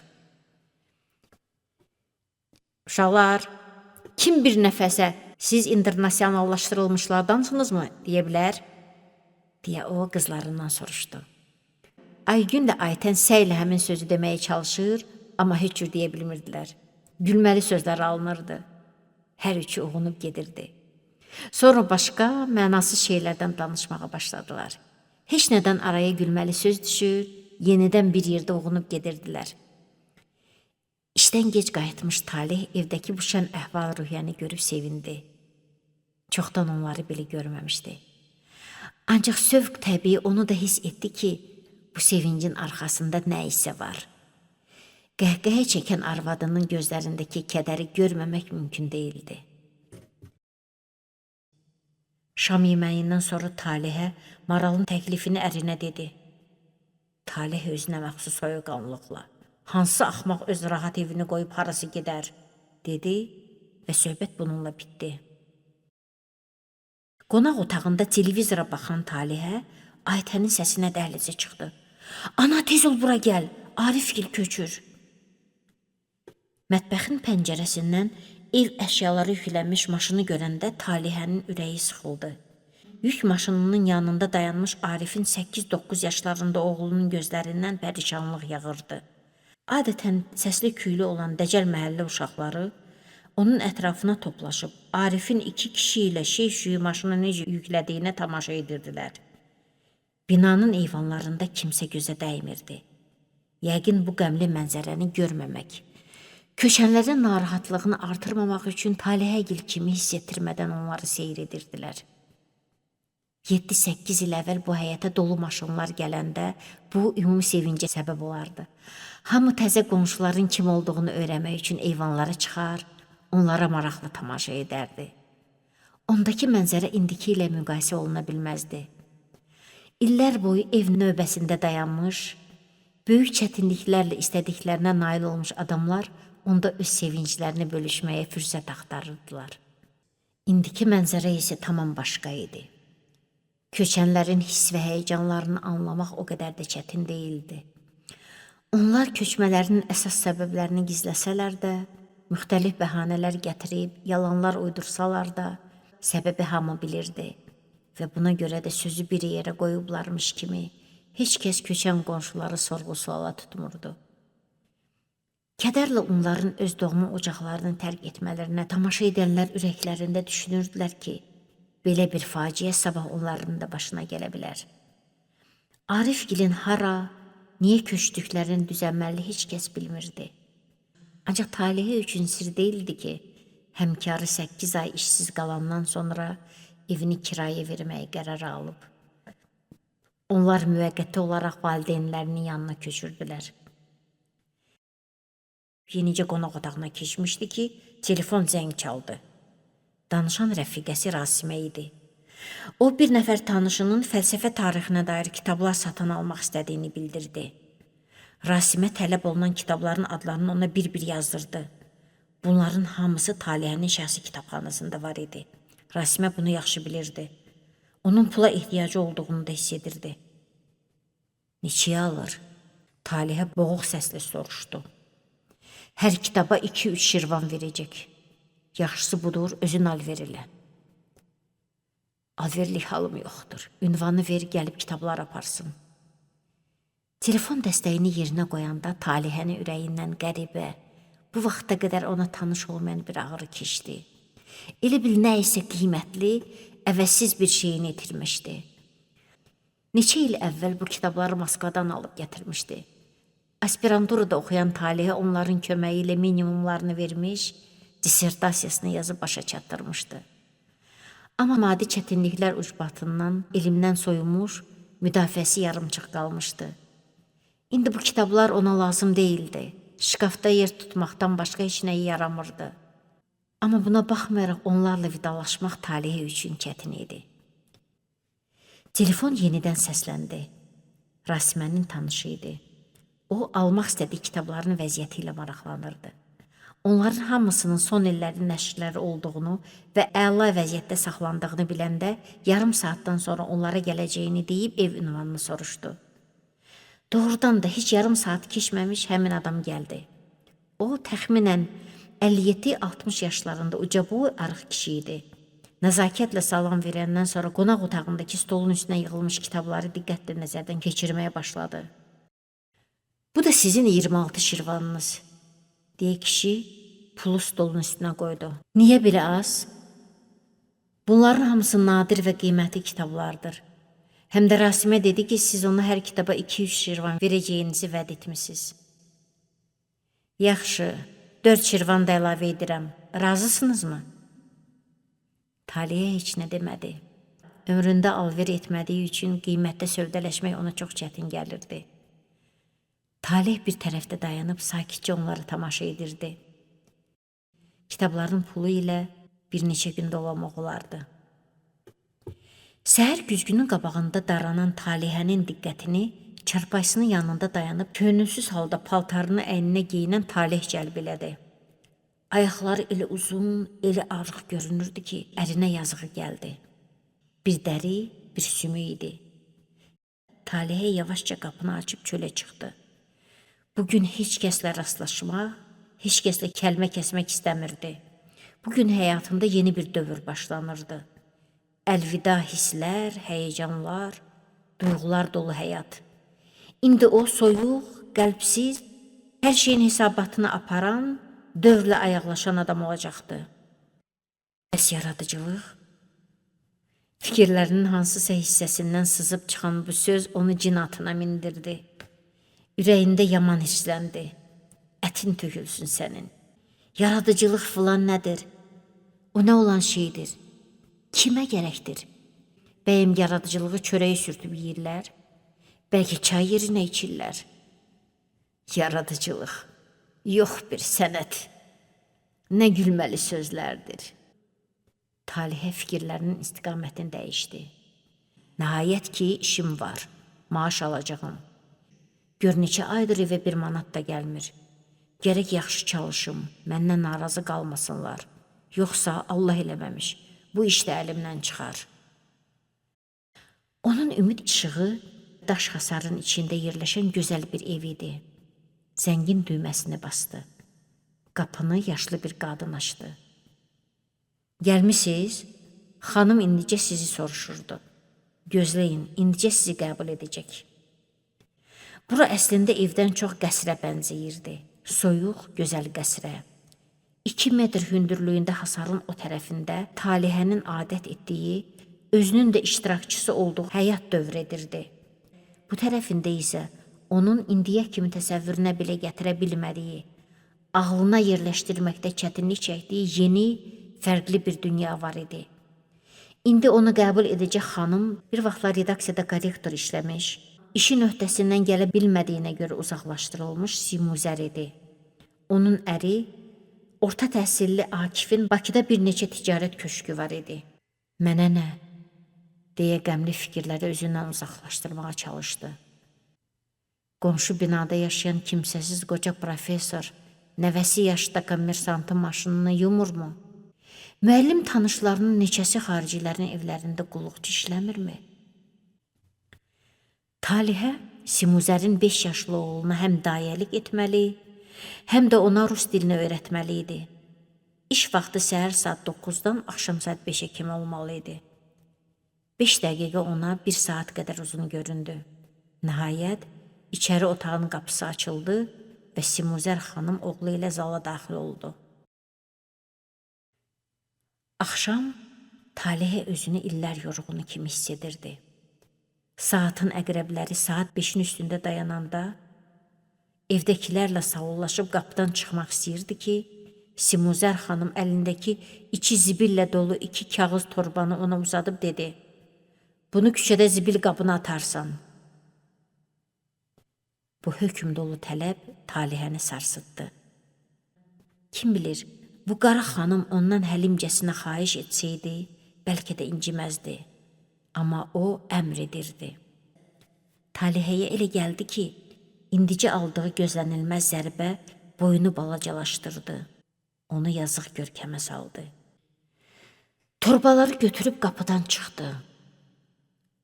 Uşaqlar, kim bir nəfəsə siz internasionallaşdırılmışlardansınızmı deyə bilər? Deyə o qızlarından soruşdu. Aygün də Aytən səylə həmin sözü deməyə çalışır, amma heç cür deyə bilmirdilər. Gülməli sözlər alınırdı. Hər üçü uğunub gedirdi. Sonra başqa mənasız şeylərdən danışmağa başladılar. Heç nədən araya gülməli söz düşür, yenidən bir yerdə uğunub gedirdilər. İşdən gec qayıtmış Talih evdəki bu şən əhval-ruhiyyəni görüb sevindi. Çoxdan onları belə görməmişdi. Ancaq sövq təbii onu da hiss etdi ki, bu sevincin arxasında nə isə var. Qəhqəhə çəkən arvadının gözlərindəki kədəri görməmək mümkün deyildi. Şam yeməyindən sonra Talihə Maralın təklifini ərinə dedi. Talih özünə məxsus soyuqqanlıqla, hansı axmaq öz rahat evini qoyub harası gedər, dedi və söhbət bununla bitdi. Qonaq otağında televizora baxan Talihə Aytənin səsinə dəhlizə çıxdı. Ana, tez ol bura gəl, Arifgil köçür. Mətbəxin pəncərəsindən ev əşyaları yüklənmiş maşını görəndə Talihənin ürəyi sıxıldı. Yük maşınının yanında dayanmış Arifin 8-9 yaşlarında oğlunun gözlərindən pərişanlıq yağırdı. Adətən səsli küylü olan dəcəl məhəllə uşaqları onun ətrafına toplaşıb Arifin iki kişi ilə şey-şüyü maşına necə yüklədiyinə tamaşa edirdilər. Binanın eyvanlarında kimsə gözə dəymirdi. Yəqin bu qəmli mənzərəni görməmək, köçənlərin narahatlığını artırmamaq üçün Talihəgil kimi hiss etdirmədən onları seyr edirdilər. 7-8 il əvvəl bu həyətə dolu maşınlar gələndə bu ümumi sevincə səbəb olardı. Hamı təzə qonşuların kim olduğunu öyrənmək üçün eyvanlara çıxar, onlara maraqlı tamaşa edərdi. Ondakı mənzərə indiki ilə müqayisə oluna bilməzdi. İllər boyu ev növbəsində dayanmış, böyük çətinliklərlə istədiklərinə nail olmuş adamlar onda öz sevinclərini bölüşməyə fürsət axtarırdılar. İndiki mənzərə isə tamam başqa idi. Köçənlərin hiss və həyəcanlarını anlamaq o qədər də çətin deyildi. Onlar köçmələrinin əsas səbəblərini gizləsələr də, müxtəlif bəhanələr gətirib, yalanlar uydursalar da, səbəbi hamı bilirdi və buna görə də sözü bir yerə qoyublarmış kimi heç kəs köçən qonşuları sorğu-suala tutmurdu. Kədərlə onların öz doğma ocaqlarını tərk etmələrinə tamaşa edənlər ürəklərində düşünürdülər ki, belə bir faciə sabah onların da başına gələ bilər. Arifgilin hara, niyə köçdüklərini düzəməlli heç kəs bilmirdi. Ancaq Talihə üçün sir deyildi ki, həmkarı 8 ay işsiz qalandan sonra evini kirayə verməyə qərar alıb. Onlar müvəqqəti olaraq valideynlərinin yanına köçürdülər. Yenicə qonaq otağına keçmişdi ki, telefon zəng çaldı. Danışan rəfiqəsi Rasimə idi. O, bir nəfər tanışının fəlsəfə tarixinə dair kitablar satın almaq istədiyini bildirdi. Rasimə tələb olunan kitabların adlarını ona bir-bir yazdırdı. Bunların hamısı Talihənin şəxsi kitabxanasında var idi. Rasimə bunu yaxşı bilirdi. Onun pula ehtiyacı olduğunu da hiss edirdi. Neçəyə alır? Talihə boğuq səslə soruşdu. Hər kitaba 2-3 şirvan verəcək. Yaxşısı budur, özün alver elə. Alverlik halım yoxdur. Ünvanı ver, gəlib kitablar aparsın. Telefon dəstəyini yerinə qoyanda Talihənin ürəyindən qəribə, bu vaxta qədər ona tanış olmayan bir ağrı keçdi. Elə bil nə isə qiymətli, əvəzsiz bir şeyini itirmişdi. Neçə il əvvəl bu kitabları Moskvadan alıb gətirmişdi. Aspiranturada oxuyan Talihə onların köməyi ilə minimumlarını vermiş, dissertasiyasını yazıb başa çatdırmışdı. Amma maddi çətinliklər ucbatından elmdən soyunmuş, müdafiəsi yarımçıq qalmışdı. İndi bu kitablar ona lazım deyildi. Şkafda yer tutmaqdan başqa heç nəyə yaramırdı. Amma buna baxmayaraq onlarla vidalaşmaq Talihə üçün çətin idi. Telefon yenidən səsləndi. Rasimənin tanışı idi. O, almaq istədiyi kitabların vəziyyəti ilə maraqlanırdı. Onların hamısının son illərin nəşrləri olduğunu və əla vəziyyətdə saxlandığını biləndə yarım saatdan sonra onlara gələcəyini deyib ev ünvanını soruşdu. Doğrudan da heç yarım saat keçməmiş həmin adam gəldi. O, təxminən 57-60 yaşlarında ucaboy arıq kişi idi. Nəzakətlə salam verəndən sonra qonaq otağındakı stolun üstünə yığılmış kitabları diqqətlə nəzərdən keçirməyə başladı. Bu da sizin 26 şirvanınız, deyə kişi pulu stolun üstünə qoydu. Niyə belə az? Bunların hamısı nadir və qiymətli kitablardır. Həm də Rasimə dedi ki, siz ona hər kitaba 2-3 şirvan verəcəyinizi vəd etmisiniz. Yaxşı, 4 şirvan da əlavə edirəm. Razısınızmı? Talihə heç nə demədi. Ömründə alver etmədiyi üçün qiymətdə sövdələşmək ona çox çətin gəlirdi. Talih bir tərəfdə dayanıb sakitcə onlara tamaşa edirdi. Kitabların pulu ilə bir neçə gün dolanmaq olardı. Səhər güzgünün qabağında daranan Talihənin diqqətini çarpayısının yanında dayanıb könülsüz halda paltarını əyninə geyinən Talih cəlb elədi. Ayaqları elə uzun, elə arıq görünürdü ki, ərinə yazığı gəldi. Bir dəri, bir sümük idi. Talihə yavaşca qapını açıb çölə çıxdı. Bugün heç kəslə rastlaşmaq, heç kəslə kəlmə kəsmək istəmirdi. Bugün həyatında yeni bir dövr başlanırdı. Əlvida hisslər, həyəcanlar, duyğular dolu həyat. İndi o soyuq, qəlbsiz, hər şeyin hesabatını aparan, dövrlə ayaqlaşan adam olacaqdı. Bəs yaradıcılıq? Fikirlərinin hansısa hissəsindən sızıb çıxan bu söz onu cin atına mindirdi. Ürəyində yaman hirsləndi. Ətin tökülsün sənin. Yaradıcılıq filan nədir? O nə olan şeydir? Kimə gərəkdir? Bəyim yaradıcılığı çörəyi sürtüb yeyirlər? Bəlkə çay yerinə içirlər? Yaradıcılıq, yox bir sənət. Nə gülməli sözlərdir. Talihə fikirlərinin istiqamətini dəyişdi. Nəhayət ki, işim var, maaş alacağım. Gör neçə aydır evə bir manat da gəlmir. Gərək yaxşı çalışım, məndən narazı qalmasınlar. Yoxsa Allah eləməmiş, bu iş də əlimdən çıxar. Onun ümid işığı daş hasarın içində yerləşən gözəl bir ev idi. Zəngin düyməsini bastı. Qapını yaşlı bir qadın açdı. Gəlmisiniz? Xanım indicə sizi soruşurdu. Gözləyin, indicə sizi qəbul edəcək. Bura əslində evdən çox qəsrə bənzəyirdi. Soyuq, gözəl qəsrə. 2 metr hündürlüyündə hasarın o tərəfində Talihənin adət etdiyi, özünün də iştirakçısı olduğu həyat dövr edirdi. Bu tərəfində isə onun indiyə kimi təsəvvürünə belə gətirə bilmədiyi, ağlına yerləşdirməkdə çətinlik çəkdiyi yeni, fərqli bir dünya var idi. İndi onu qəbul edəcək xanım bir vaxtlar redaksiyada korrektor işləmiş, işin öhdəsindən gələ bilmədiyinə görə uzaqlaşdırılmış Simuzər idi. Onun əri, orta təhsilli Akifin Bakıda bir neçə ticarət köşkü var idi. Mənə nə? Deyə qəmli fikirləri özündən uzaqlaşdırmağa çalışdı. Qonşu binada yaşayan kimsəsiz qoca professor nəvəsi yaşda kommersantın maşınını yumurmu? Müəllim tanışlarının neçəsi xaricilərin evlərində qulluqçu işləmirmi? Talihə Simuzərin 5 yaşlı oğluna həm dayəlik etməli, həm də ona rus dilini öyrətməli idi. İş vaxtı səhər saat 9-dan axşam saat 5-ə kimi olmalı idi. 5 dəqiqə ona 1 saat qədər uzun göründü. Nəhayət, içəri otağın qapısı açıldı və Simuzər xanım oğlu ilə zala daxil oldu. Axşam Talihə özünü illər yorğunu kimi hiss edirdi. Saatın əqrəbləri saat 5-in üstündə dayananda evdəkilərlə sağollaşıb qapıdan çıxmaq istəyirdi ki, Simuzər xanım əlindəki içi zibillə dolu 2 kağız torbanı ona uzadıb dedi: "Bunu küçədə zibil qabına atarsan." Bu hökm dolu tələb Talihəni sarsıtdı. Kim bilir, bu qara xanım ondan həlimcəsinə xahiş etsəydi, bəlkə də inciməzdi. Amma o əmr edirdi. Talihəyə elə gəldi ki, indicə aldığı gözlənilməz zərbə boyunu balacalaşdırdı. Onu yazıq görkəmə saldı. Torbaları götürüb qapıdan çıxdı.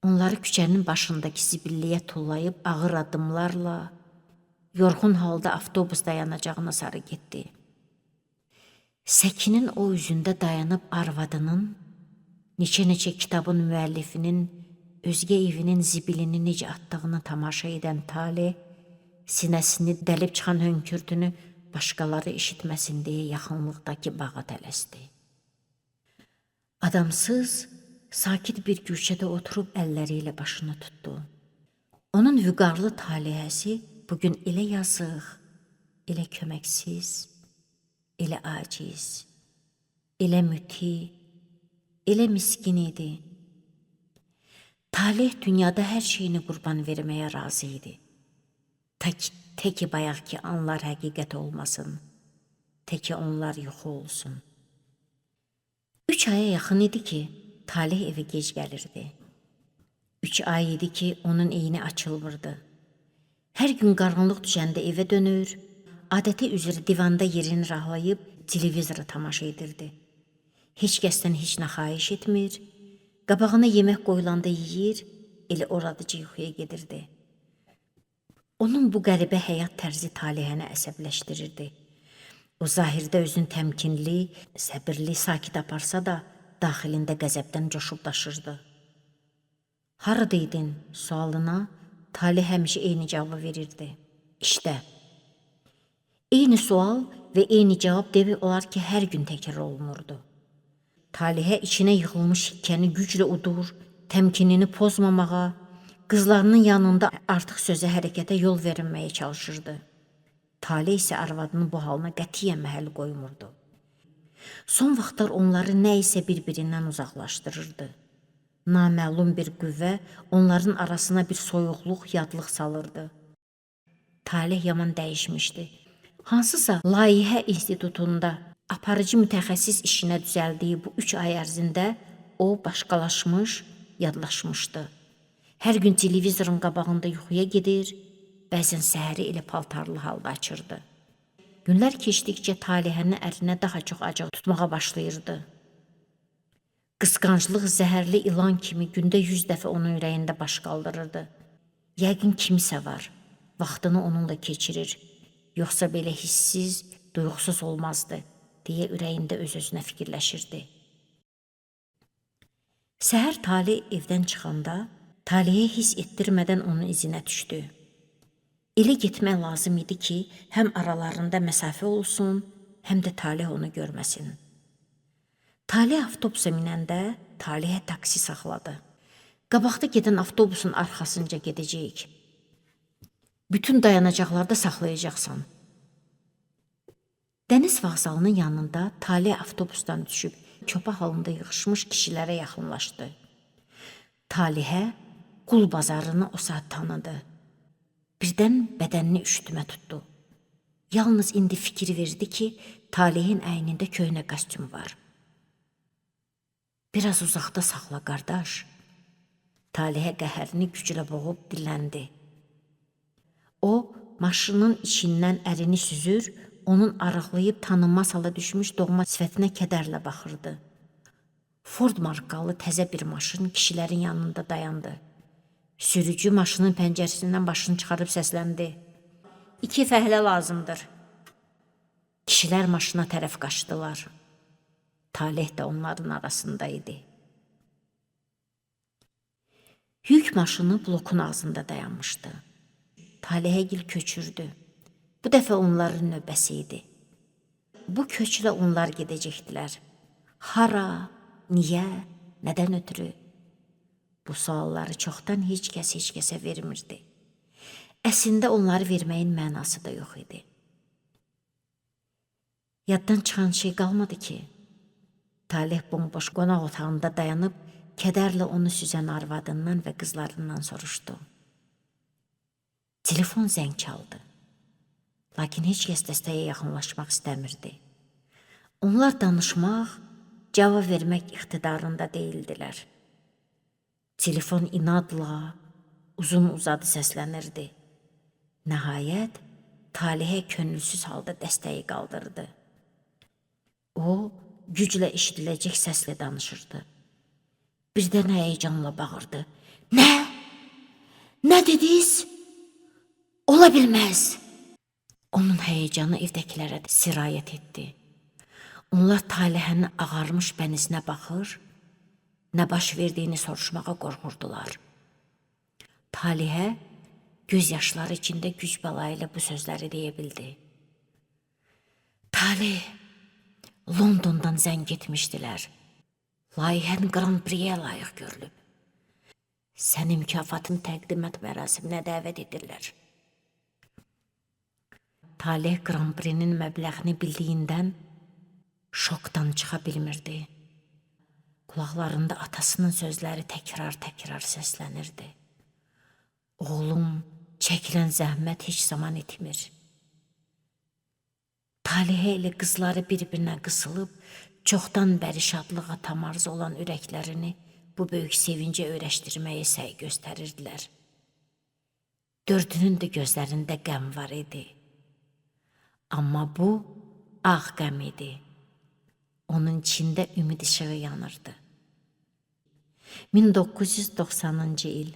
Onları küçənin başındakı zibilliyə tullayıb ağır addımlarla yorğun halda avtobus dayanacağına sarı getdi. Səkinin o üzündə dayanıb arvadının, neçə-neçə kitabın müəllifinin özgə evinin zibilini necə atdığını tamaşa edən Talih, sinəsini dəlib çıxan hönkürtünü başqaları eşitməsin deyə yaxınlıqdakı bağa tələsdi. Adamsız, sakit bir güşədə oturub əlləri ilə başını tutdu. Onun vüqarlı talihəsi bugün elə yazıq, elə köməksiz, elə aciz, elə müti, elə miskin idi. Talih dünyada hər şeyini qurban verməyə razı idi. Tək ki bayaqki anlar həqiqət olmasın, tək ki onlar yuxu olsun. 3 aya yaxın idi ki, Talih evə gec gəlirdi. 3 ay idi ki, onun eyni açılmırdı. Hər gün qaranlıq düşəndə evə dönür, adəti üzrə divanda yerini rahlayıb televizora tamaşa edirdi. Heç kəsdən heç nə xahiş etmir, qabağına yemək qoyulanda yeyir, elə oradıca yuxuya gedirdi. Onun bu qəribə həyat tərzi Talihəni əsəbləşdirirdi. O zahirdə özünü təmkinli, səbirli, sakit aparsa da, daxilində qəzəbdən coşub daşırdı. Harada idin sualına Talih həmişə eyni cavabı verirdi. İşdə. Eyni sual və eyni cavab demək olar ki, hər gün təkrar olunurdu. Talihə içinə yığılmış hikkəni güclə udur, təmkinini pozmamağa, qızlarının yanında artıq sözə, hərəkətə yol verməyə çalışırdı. Talih isə arvadının bu halına qətiyyən məhəl qoymurdu. Son vaxtlar onları nə isə bir-birindən uzaqlaşdırırdı. Naməlum bir qüvvə onların arasına bir soyuqluq, yadlıq salırdı. Talih yaman dəyişmişdi. Hansısa layihə institutunda aparıcı mütəxəssis işinə düzəldiyi bu 3 ay ərzində o başqalaşmış, yadlaşmışdı. Hər gün televizorun qabağında yuxuya gedir, bəzən səhəri elə paltarlı halda açırdı. Günlər keçdikcə Talihənin ərinə daha çox acıq tutmağa başlayırdı. Qısqanclıq zəhərli ilan kimi gündə 100 dəfə onun ürəyində baş qaldırırdı. Yəqin kimisə var, vaxtını onunla keçirir, yoxsa belə hissiz, duyğusuz olmazdı, deyə ürəyində öz-özünə fikirləşirdi. Səhər Talih evdən çıxanda, Talihə hiss etdirmədən onun izinə düşdü. Elə getmək lazım idi ki, həm aralarında məsafə olsun, həm də Taleh onu görməsin. Taleh avtobusa minəndə Talehə taksi saxladı. Qabaqda gedən avtobusun arxasınca gedəcəyik. Bütün dayanacaqlarda saxlayacaqsan. Dəniz vağzalının yanında Taleh avtobusdan düşüb köpə halında yığışmış kişilərə yaxınlaşdı. Talehə qul bazarını o saat tanıdı. Birdən bədənini üşütmə tutdu. Yalnız indi fikir verdi ki, Talehin əynində köhnə kostyum var. Biraz uzaqda saxla, qardaş. Talehə qəhərini güclə boğub dilləndi. O, maşının içindən əlini süzür, onun arıqlayıb tanınmaz hala düşmüş doğma sifətinə kədərlə baxırdı. Ford markalı təzə bir maşın kişilərin yanında dayandı. Sürücü maşının pəncərəsindən başını çıxarıb səsləndi. 2 fəhlə lazımdır. Kişilər maşına tərəf qaçdılar. Taleh də onların arasında idi. Yük maşını blokun ağzında dayanmışdı. Talehəgil köçürdü. Bu dəfə onların növbəsi idi. Bu köçlə onlar gedəcəkdilər. Hara, niyə, nədən ötürü? Bu sualları çoxdan heç kəs heç kəsə vermirdi. Əslində onları verməyin mənası da yox idi. Yaddan çıxan şey qalmadı ki. Taleh bomboş qonaq otağında dayanıb kədərlə onu süzən arvadından və qızlarından soruşdu. Telefon zəng çaldı. Lakin heç kəs dəstəyə yaxınlaşmaq istəmirdi. Onlar danışmaq, cavab vermək iqtidarında deyildilər. Telefon inadla uzun uzadı səslənirdi. Nəhayət, Talehə könülsüz halda dəstəyi qaldırdı. O, güclə eşidiləcək səslə danışırdı. Birdən həyəcanla bağırdı. Nə? Nə dediniz? Ola bilməz. Onun həyəcanı evdəkilərə də sirayət etdi. Onlar Talehənin ağarmış bənizinə baxır, nə baş verdiyini soruşmağa qorxurdular. Talehə göz yaşları içində güc bəla ilə bu sözləri deyə bildi. Taleh, Londondan zəng etmişdilər. Layihən Grand Prix-yə layiq görülüb. Səni mükafatın təqdimat mərasiminə dəvət edirlər. Taleh Grand Prix-nin məbləğini bildiyindən şokdan çıxa bilmirdi. Qulaqlarında atasının sözləri təkrar-təkrar səslənirdi. Oğlum, çəkilən zəhmət heç zaman itmir. Talehə ilə qızları bir-birinə qısılıb, çoxdan bəri şadlığa tamarız olan ürəklərini bu böyük sevincə öyrəşdirməyə səy göstərirdilər. Dördünün də gözlərində qəm var idi. Amma bu ağ qəm idi. Onun içində ümid işığı yanırdı. 1990-cı il.